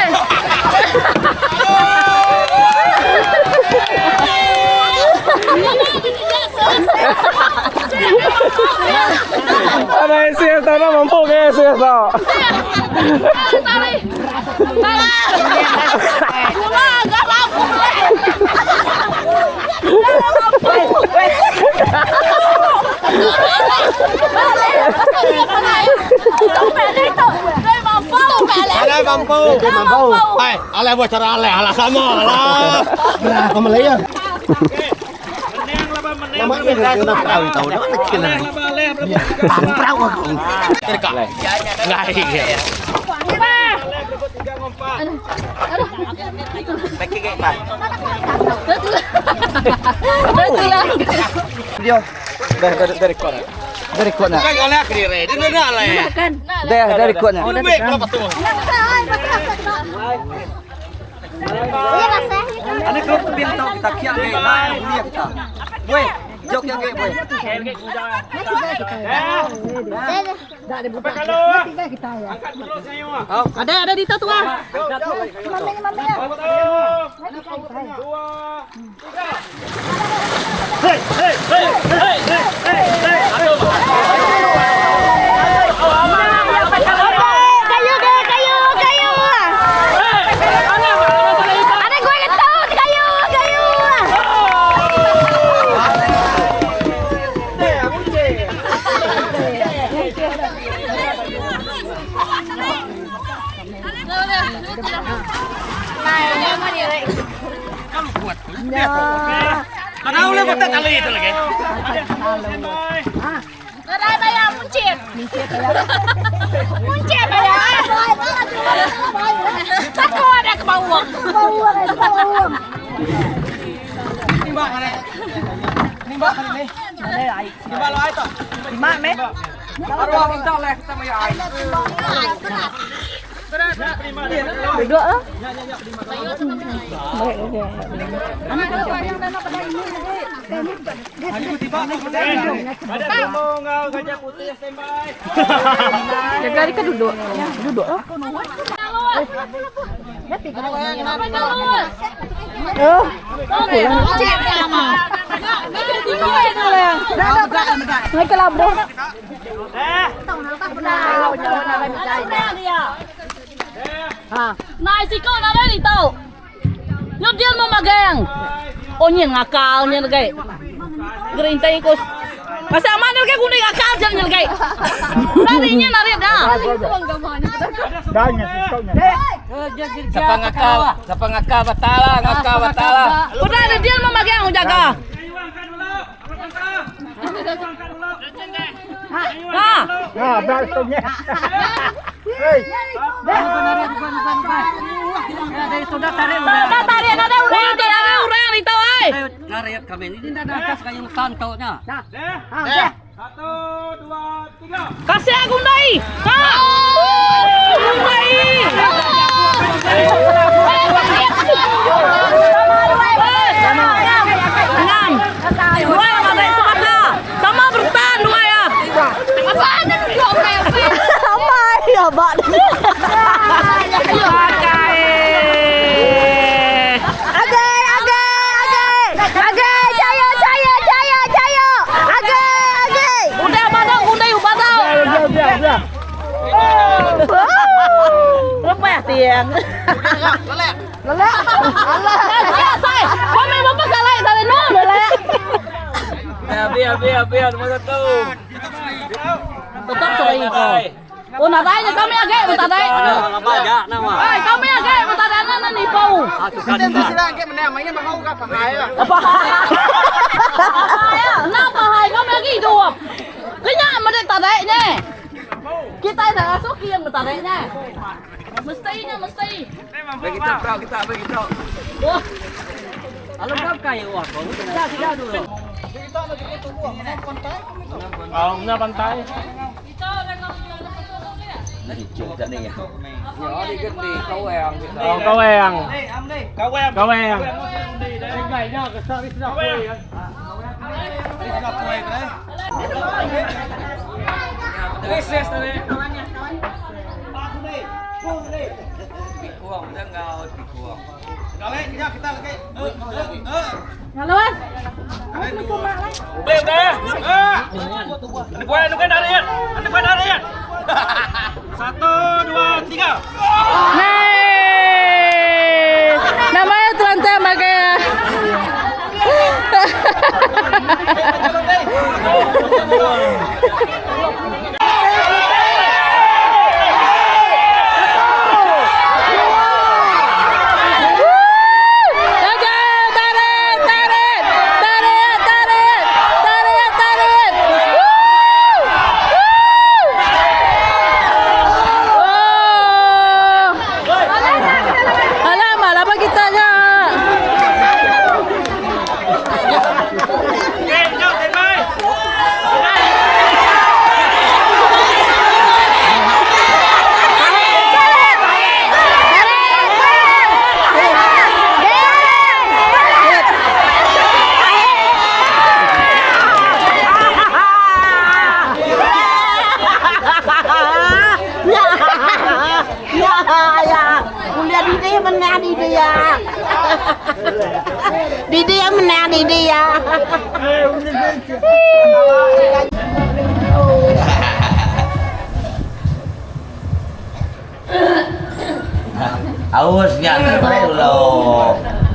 S1: sis tu.
S7: Alai mampu. Mampu. Hai, alai buat cara alai, alah sama lah.
S6: Berapa Malaya? Nama dia kena perahu tahu dah mana kena. Tahu perahu aku.
S7: Ngai.
S5: Dia. Dah dah dah record. Dah record nak.
S7: Kan alai kiri. Dia nak alai.
S5: Dah dah record nak.
S7: Duit berapa tu?
S5: Ane kalau tu biar tahu kita kiak ke, nah kuliah kita. Boy, jok yang ke boy.
S11: Ada ada di tu ah.
S4: Kayu ke, kayu, kayu. Ada gue ketut, kayu, kayu.
S7: Kau le buat tali itu lagi.
S4: Ada bayar muncit. Muncit bayar. Takut ada ke bawah.
S11: Jaga dia kan duduk. Duduk lah. Oh. Mereka labuh. Nai si kau nak ni tau. Nyop dia mau magang. Oh nyen ngakal nyen gai. Gerintai ko. Pasal aman nyen gai kuning ngakal je nyen gai. Nari nyen nari dah.
S5: Siapa ngakal? Siapa ngakal batala, ngakal batala.
S11: Udah ada dia mau magang jaga. Ha. Dah tarik ada orang ada orang ni tau ai.
S5: Nariat kami ini dah atas kayu tantaunya.
S11: Kasih aku ndai. Ha. Ndai. Enam. Dua yang ada sepatah. Sama bertahan dua ya.
S4: Apa ada duduk Apa ya, Pak?
S11: Pakai.
S4: Agai, agai, agai. Agai, jaya, jaya, jaya, jaya. Agai, agai.
S11: Udah badau, udah badau. Lepas tiang.
S4: Lelak. Alah.
S11: Saya, saya. Kau memang pakai lain tadi no.
S4: Lelak.
S1: Biar biar biar nombor satu.
S11: Tetap sorry kau. Oh, nadai je kami agak minta dai.
S5: Banyak nama.
S11: Eh, kami agak minta dai nana ni pau. Apa? Kenapa hai kami lagi hidup? Kena mereka tak dai ni. Kita dah masuk kian minta dai ni. Mestinya mesti.
S5: Bagi kita prau kita bagi kita.
S11: Wah,
S5: Alam berapa kayu aku? Tidak dulu.
S1: Oh, punya pantai. Oh, kau yang. Kau yang.
S11: Ngaluan.
S1: Boleh dah. Anda buat anda buat dari. Anda buat dari.
S11: Nei. Nama ya telantai makai ya. Tarik, tarik, tarik, tarik, tarik, tarik. Woo! Woo! Oh. Alamak, lama kita nya.
S4: Kuliah didi menang didi ya. Didi yang menang didi ya.
S5: Aus nya dulu.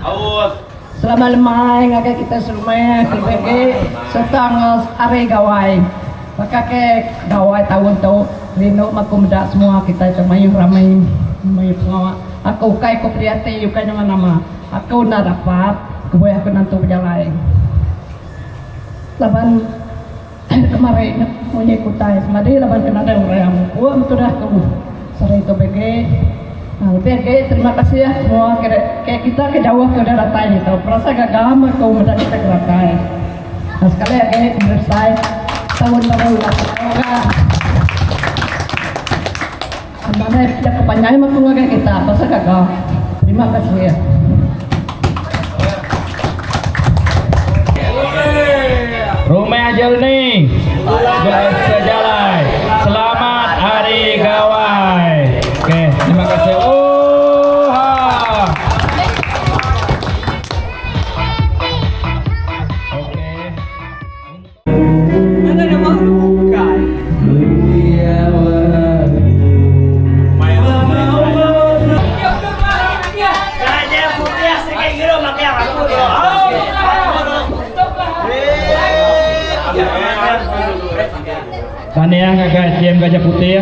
S1: Aus.
S13: Selamat lemai ngagai kita serumah kelebih agi sereta enggau hari gawai. Baka ke gawai taun tu rindu meh aku meda semua kitai tu mayuh rami mayuh pengawa. Aku ukai ku pedih ati ukai nama nama aku enda dapat kebuah aku nentu bejalai laban kemari munyi ku utai semadi laban ke nadai orang mupuk meh tudah aku sehari tu bagi. Lebih agi terima kasih semua ke kita ke jauh ke udah datai ditu. Berasa gaga meh aku meda kita ke datai. Sekali agi penyertai taun baru ila semoga nadai jaku panjai meh aku ngagai kita berasa gaga. Terima kasih.
S10: Rumah Jernih Sejalai. Selamat Hari Gawai. Okey, terima kasih. Oh ha. Okey. Tahniah ngagai team Gajah Putih.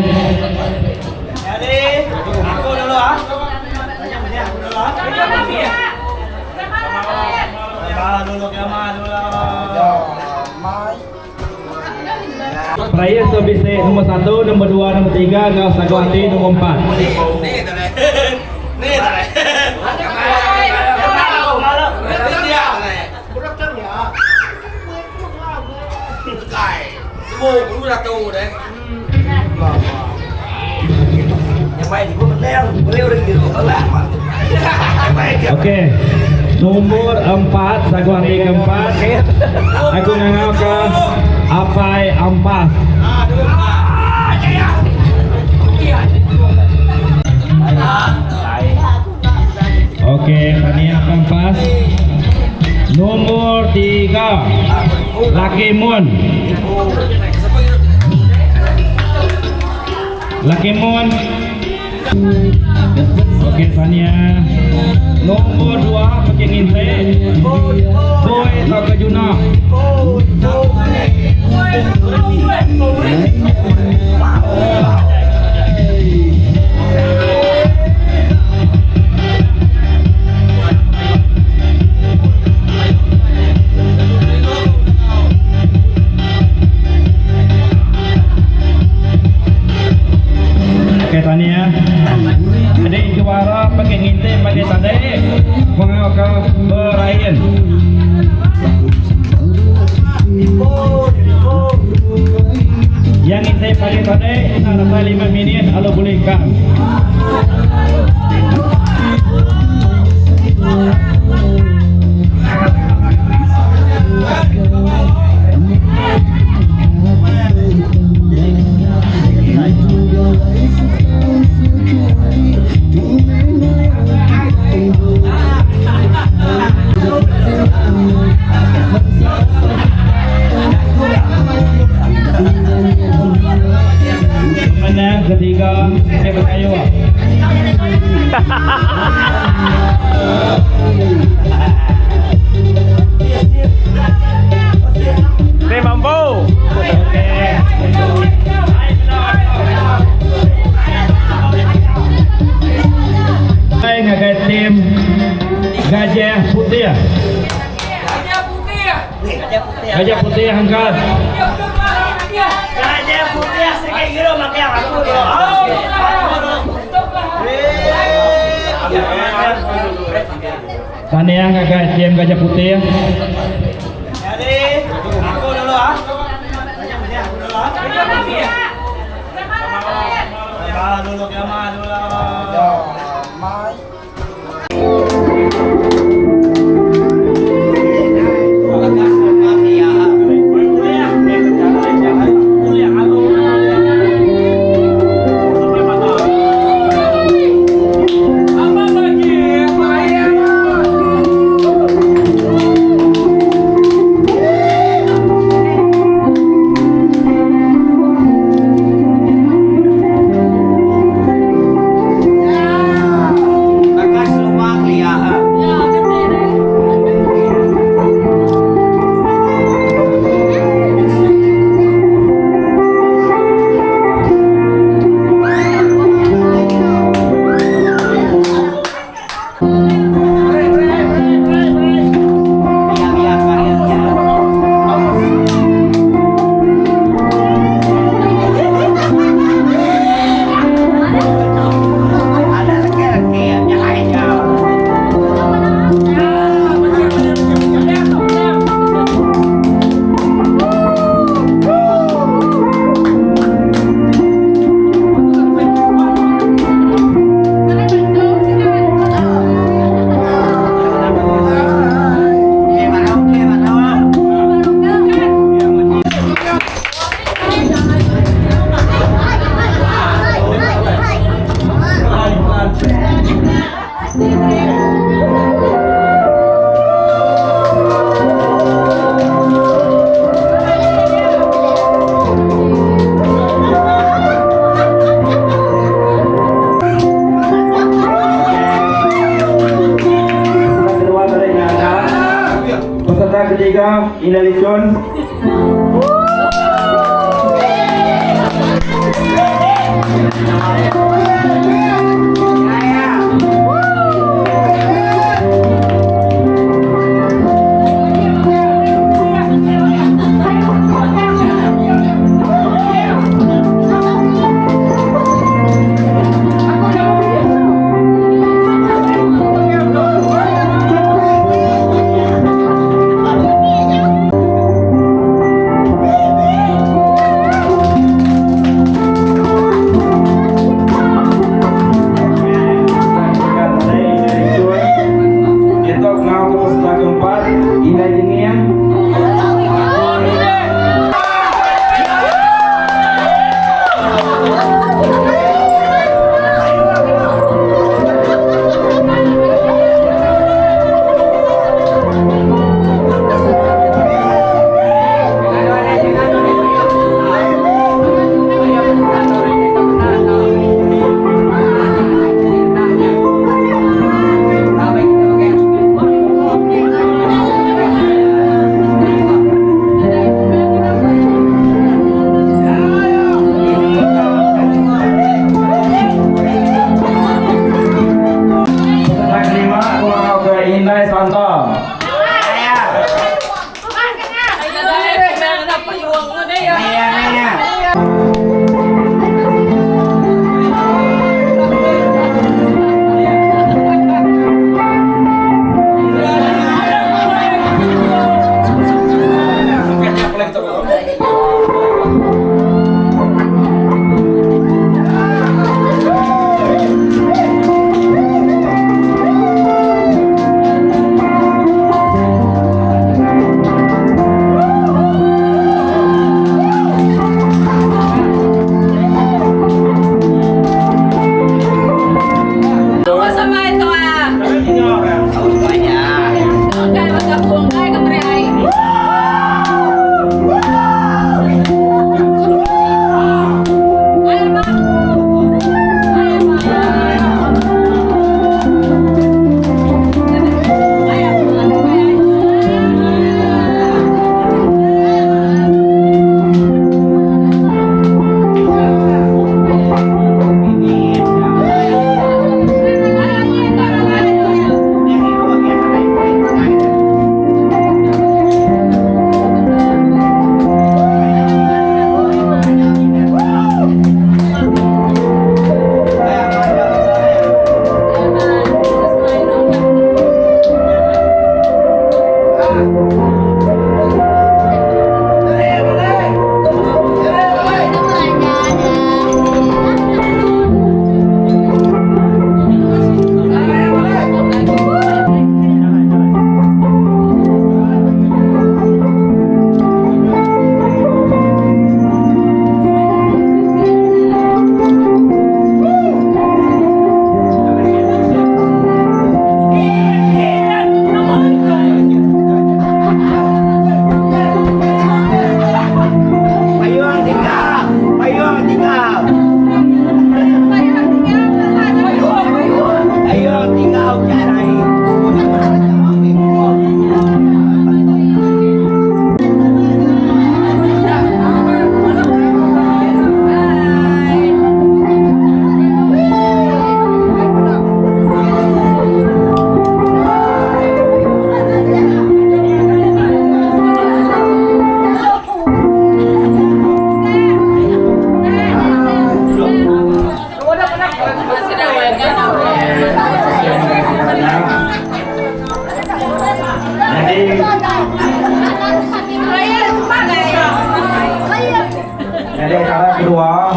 S8: Jadi, aku dulu ah. Dulu dulu.
S10: Peraih tu bisi nombor satu, nombor dua, nombor tiga enggau sagu ati nombor empat. Okey. Nombor empat, sagu ati keempat. Aku ngangau ke Apai Ampas. Okey, tahniah Apai Ampas. Nombor tiga, Laki Mun. Laki Mun. Okey, tahniah. Nombor dua, Pekik Ngintik. Boy tauka Juna. Okey tahniah. Adik juara pakai ngintip pakai tadi mengau ke berain. Yang ngintip pakai tadi nak dapat 5 minit kalau boleh kan. Pemenang. kayu.
S1: Ni mampu.
S10: Ngagai tim Gajah Putih. Gajah Putih angkat.
S8: Gajah Putih sikit kira makai aku tu.
S10: Tahniah ngagai tim Gajah Putih.
S8: Jadi aku dulu ah. Gajah Putih aku dulu ah. Dulu kiamat dulu.
S10: Peserta kedua dari Nanda. Peserta ketiga Ina Licon. Jadi acara kedua.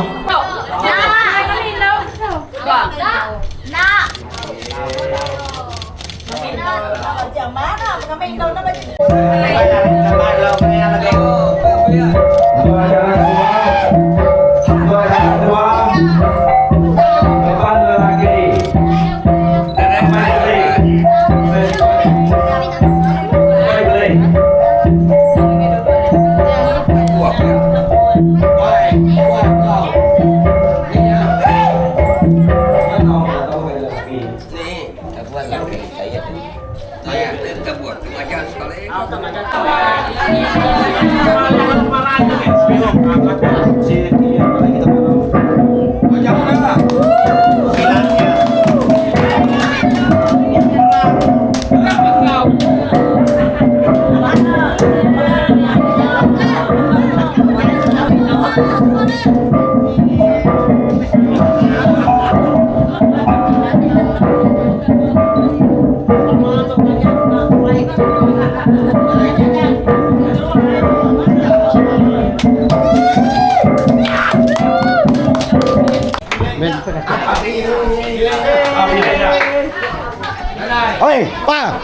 S7: Oi, pa.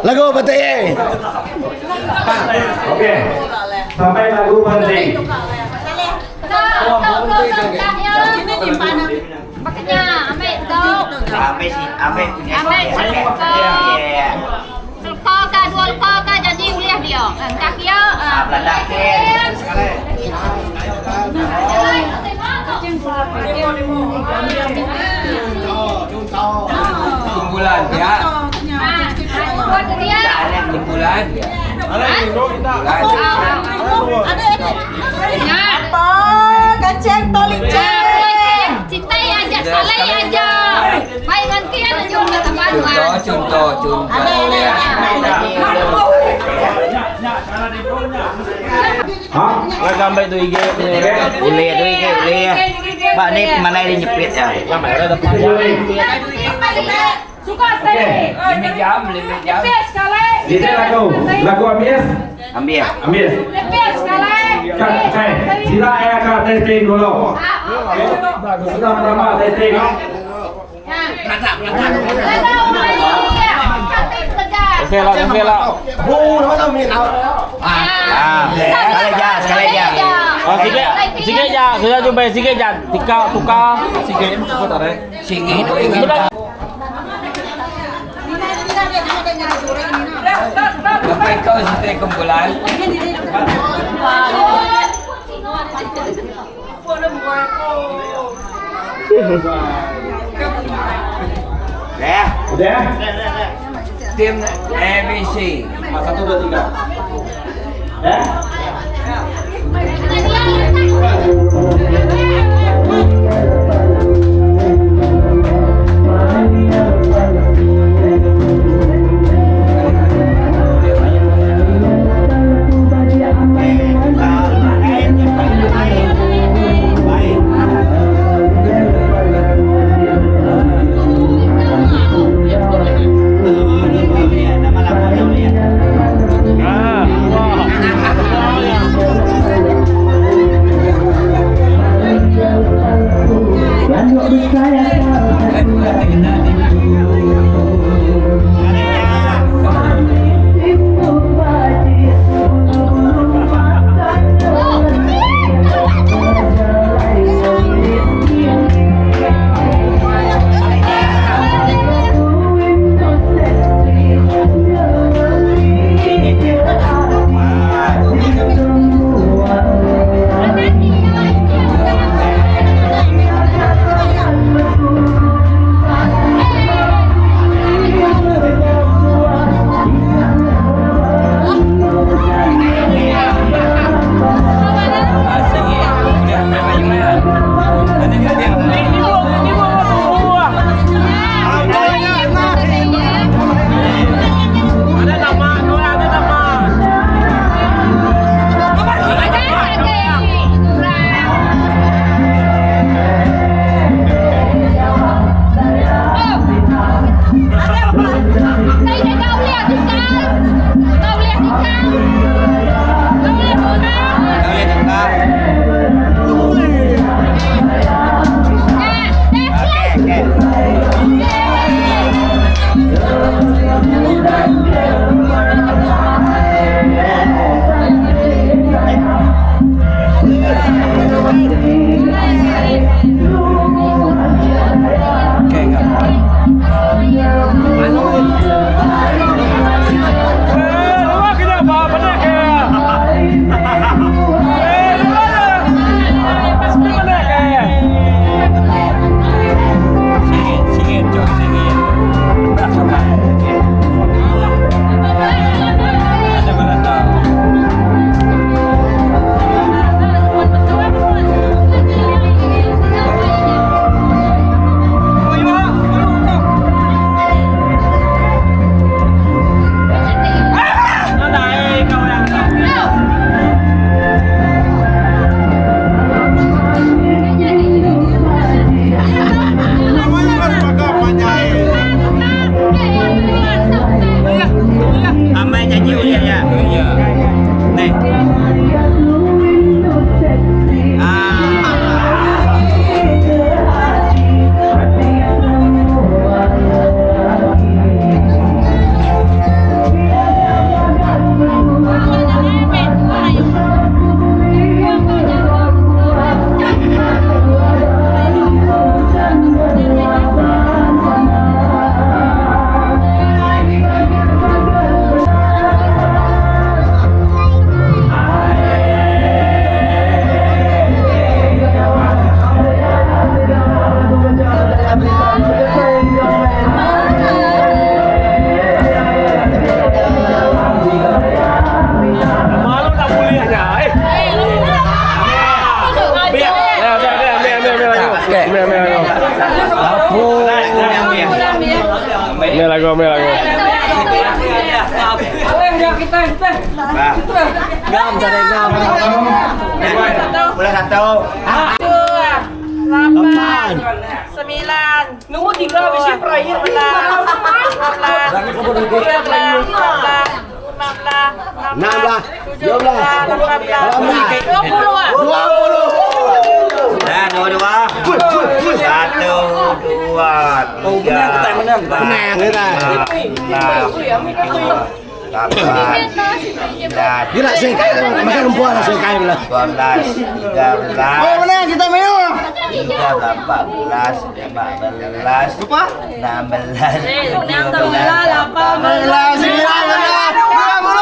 S7: Lagu apa eh?
S10: Okey. Sampai lagu berhenti.
S4: Makanya, ambil tu.
S5: Ambil si, ambil punya.
S4: Ambil
S5: Ya.
S4: Selka ka dua leka ka jadi uliah dia. Engkah dia.
S5: Belanda Kumpulan ya.
S4: Buat dia.
S5: Kumpulan ya.
S4: Apa?
S2: Kacang toliceng.
S4: Cintai aja, sekali aja. Baik nanti ada juga teman.
S5: Contoh, contoh, contoh. Ya.
S1: Lah gambar itu IG.
S5: Boleh tu ke, boleh ya. Pak ni mana dia nyepit ya.
S11: Suka sekali.
S5: Lima jam, lima jam.
S11: Lebih sekali.
S10: Ini lagu, lagu Amies.
S5: Ambil.
S10: Amies.
S11: Lebih sekali.
S10: Kan, kan. Sila saya akan testing dulu. Pertama-tama testing.
S1: Okey lah, okey lah.
S7: Bu, nama tu min.
S5: Ah, sekali aja, sekali aja.
S1: Oh, sikit, sikit je. Sudah jumpa sikit je. Tikar, tukar. Sikit, aku tak ada.
S5: Sini tu ingin. Sampai kau situ kumpulan. Ya.
S10: Udah?
S5: Tim ABC.
S10: 1, 2, 3. Ya?
S5: Nama lagunya ya.
S1: Ah, wah.
S5: Ngam cari ngam.
S6: Bulan satu.
S2: 8, 9,
S11: Nombor 3 mesti prayer.
S2: 11, 12, 13, 14,
S6: 16, 17,
S2: 18,
S11: 20 ah.
S6: 20.
S5: Dah, dua dua. Satu, dua, tiga.
S6: Menang kita.
S5: Enam, lapan, sembilan,
S6: Dia nak sengkai macam perempuan nak sengkai pula.
S5: 12, 13,
S6: Oh, menang kita main.
S5: 13, 14, 15, 16, 17,
S6: Belas, sembilan, belas, 20.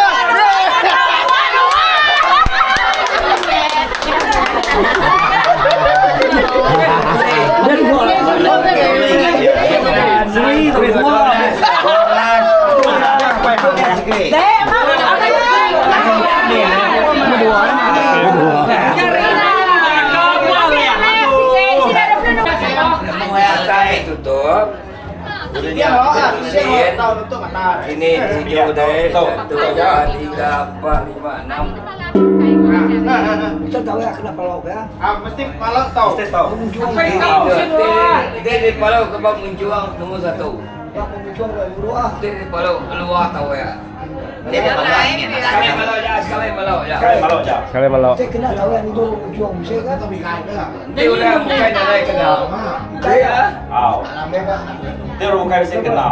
S5: Tutup. Ini tujuh deh. Satu, dua, tiga, empat, lima, enam.
S6: Mesti malam tahu.
S5: Dia di Palau kebab menjuang nombor satu. Dia di Palau keluar tahu ya. Dia di Palau. Sekali Palau ya, sekali Palau ya.
S1: Sekali malau.
S5: Dia udah bukan ada kena. Dia.
S8: Dia bukan mesti kena.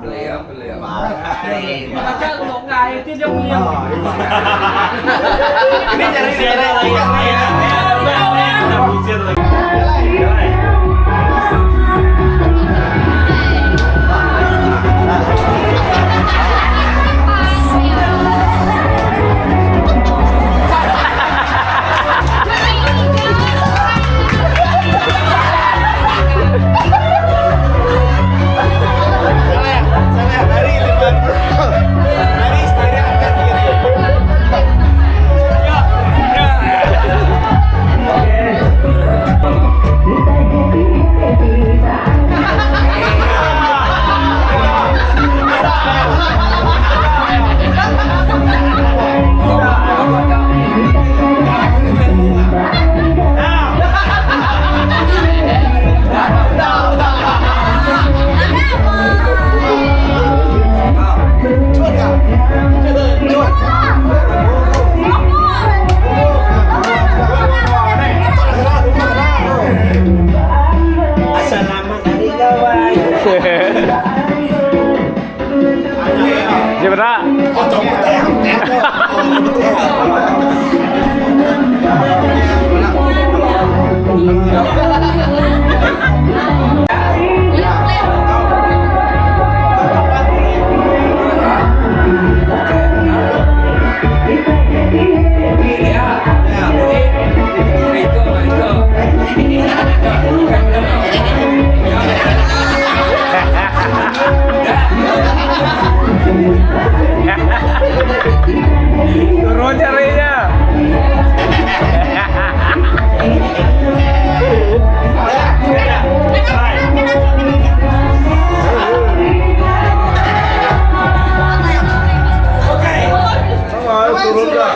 S5: Beliau, beliau.
S8: Ini cari siapa lagi?
S6: Selamat hari gawai.
S1: Dia berak.
S6: Oh, tahu
S5: Itu, itu.
S1: Turun carinya.
S5: Contoh, contoh.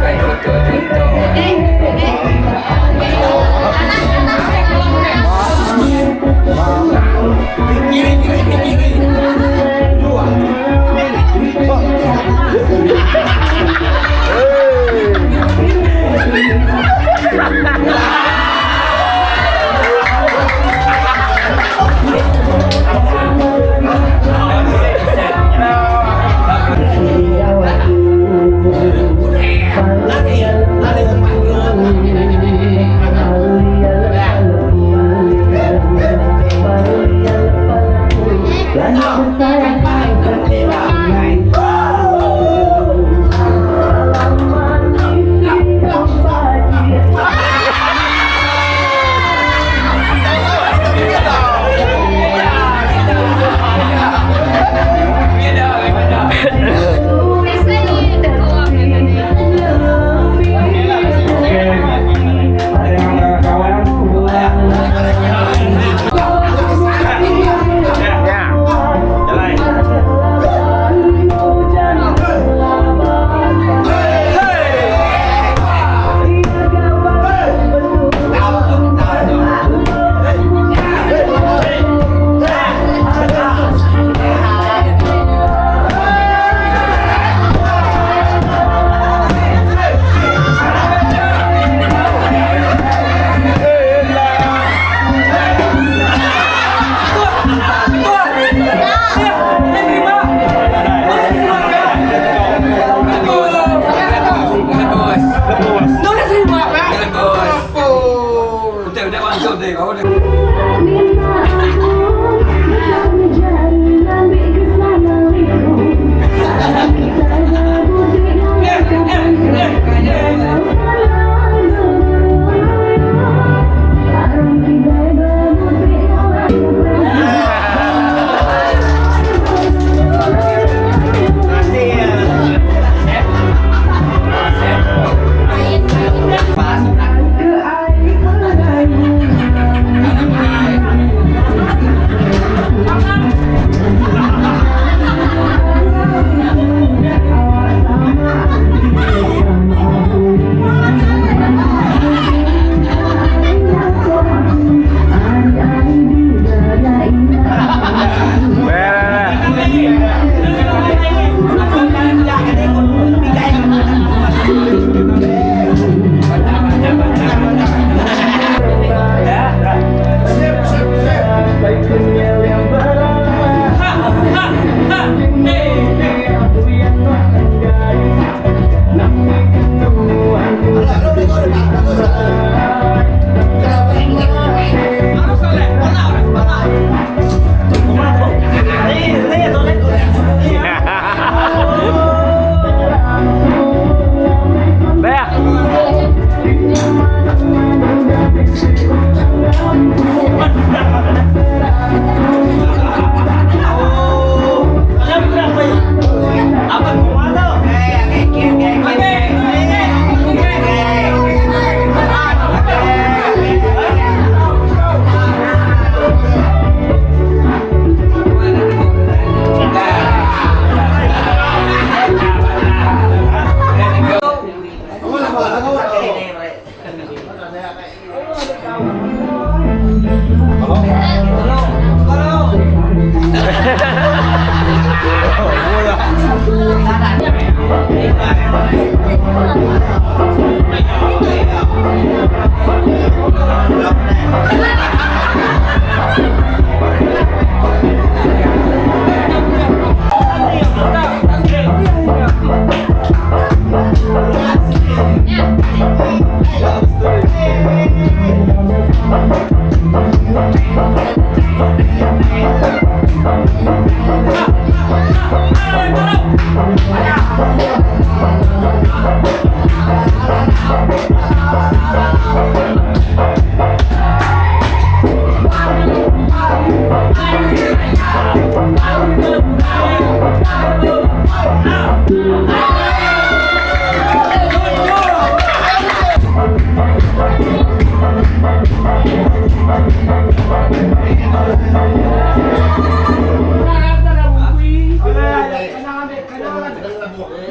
S5: Kayak contoh, contoh.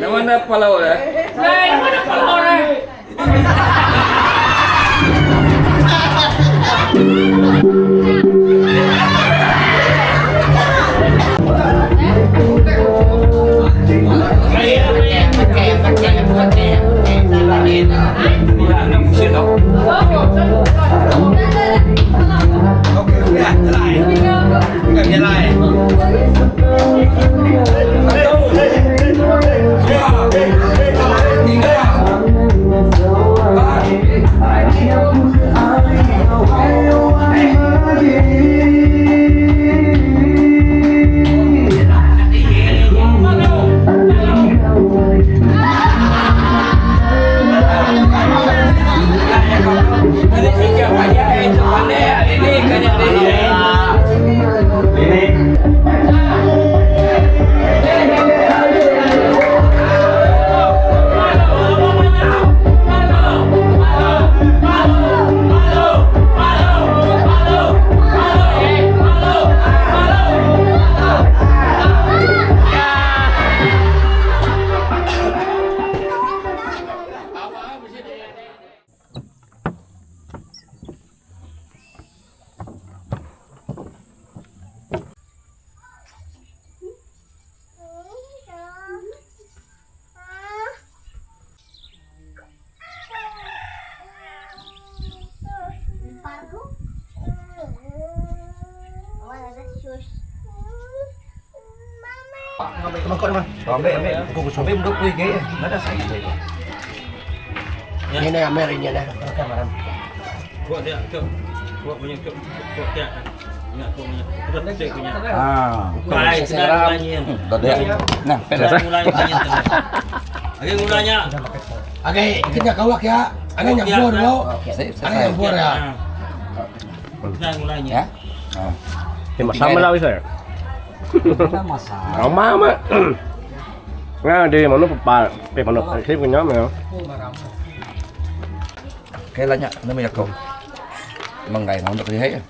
S5: Nama enda palau deh?
S11: Nama enda palau deh?
S7: Ini amir ini dah.
S10: Ah. Nah,
S7: Oke, kita kawak ya. Ana nyambur dulu. Ana nyambur ya.
S10: Ya.
S1: Thì mà sao mới lâu rồi. Không má má. Nga đi mà nó bà, bị mà nó clip của nhóm mày.
S10: Kaya lah nyak, nama Jakob. Memang gaya nak kerja ya.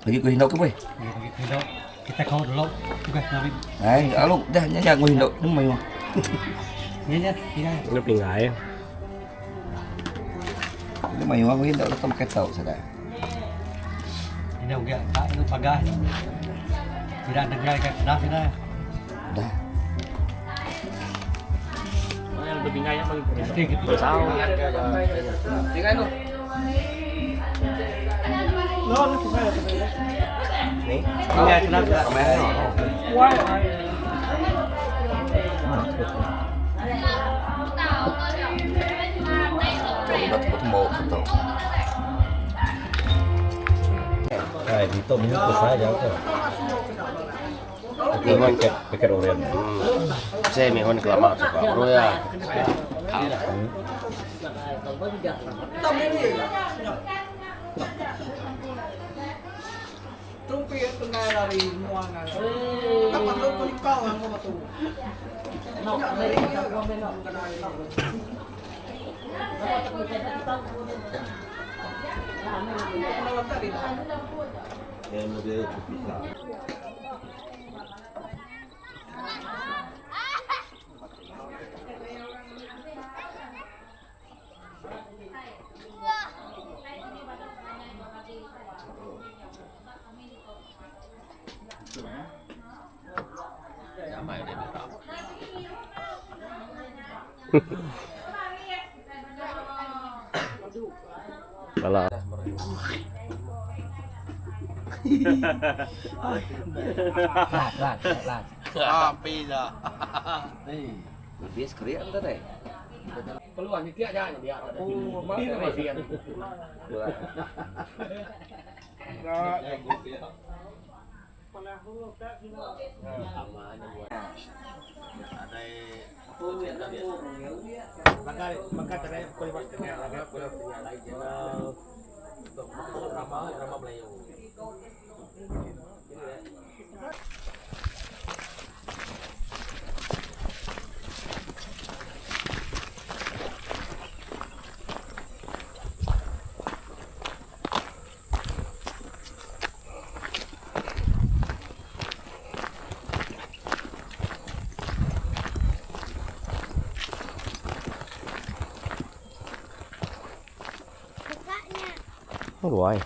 S10: Lagi ku hindau ke boy?
S9: Kita kau dulu. Bukan nabi.
S10: Ai, alu dah nyak ku hindau ni mayu.
S1: Nó bị ngại.
S10: Ni mayu aku hindau tak pakai tau sada.
S9: Ini uga tak itu pagah. Tidak dengar kat dah sini.
S10: Dah.
S5: Tinggal tu.
S10: Ni.
S8: Dito minuto saja tu. Pakai pakai orient.
S7: Saya memang kelamak suka bro ya.
S1: Salah.
S6: Lat, lat, lat.
S7: Api dah.
S5: Lebih sekerian tadi.
S6: Peluang ni tiap jangan dia. Oh, mana dia.
S1: Rồi.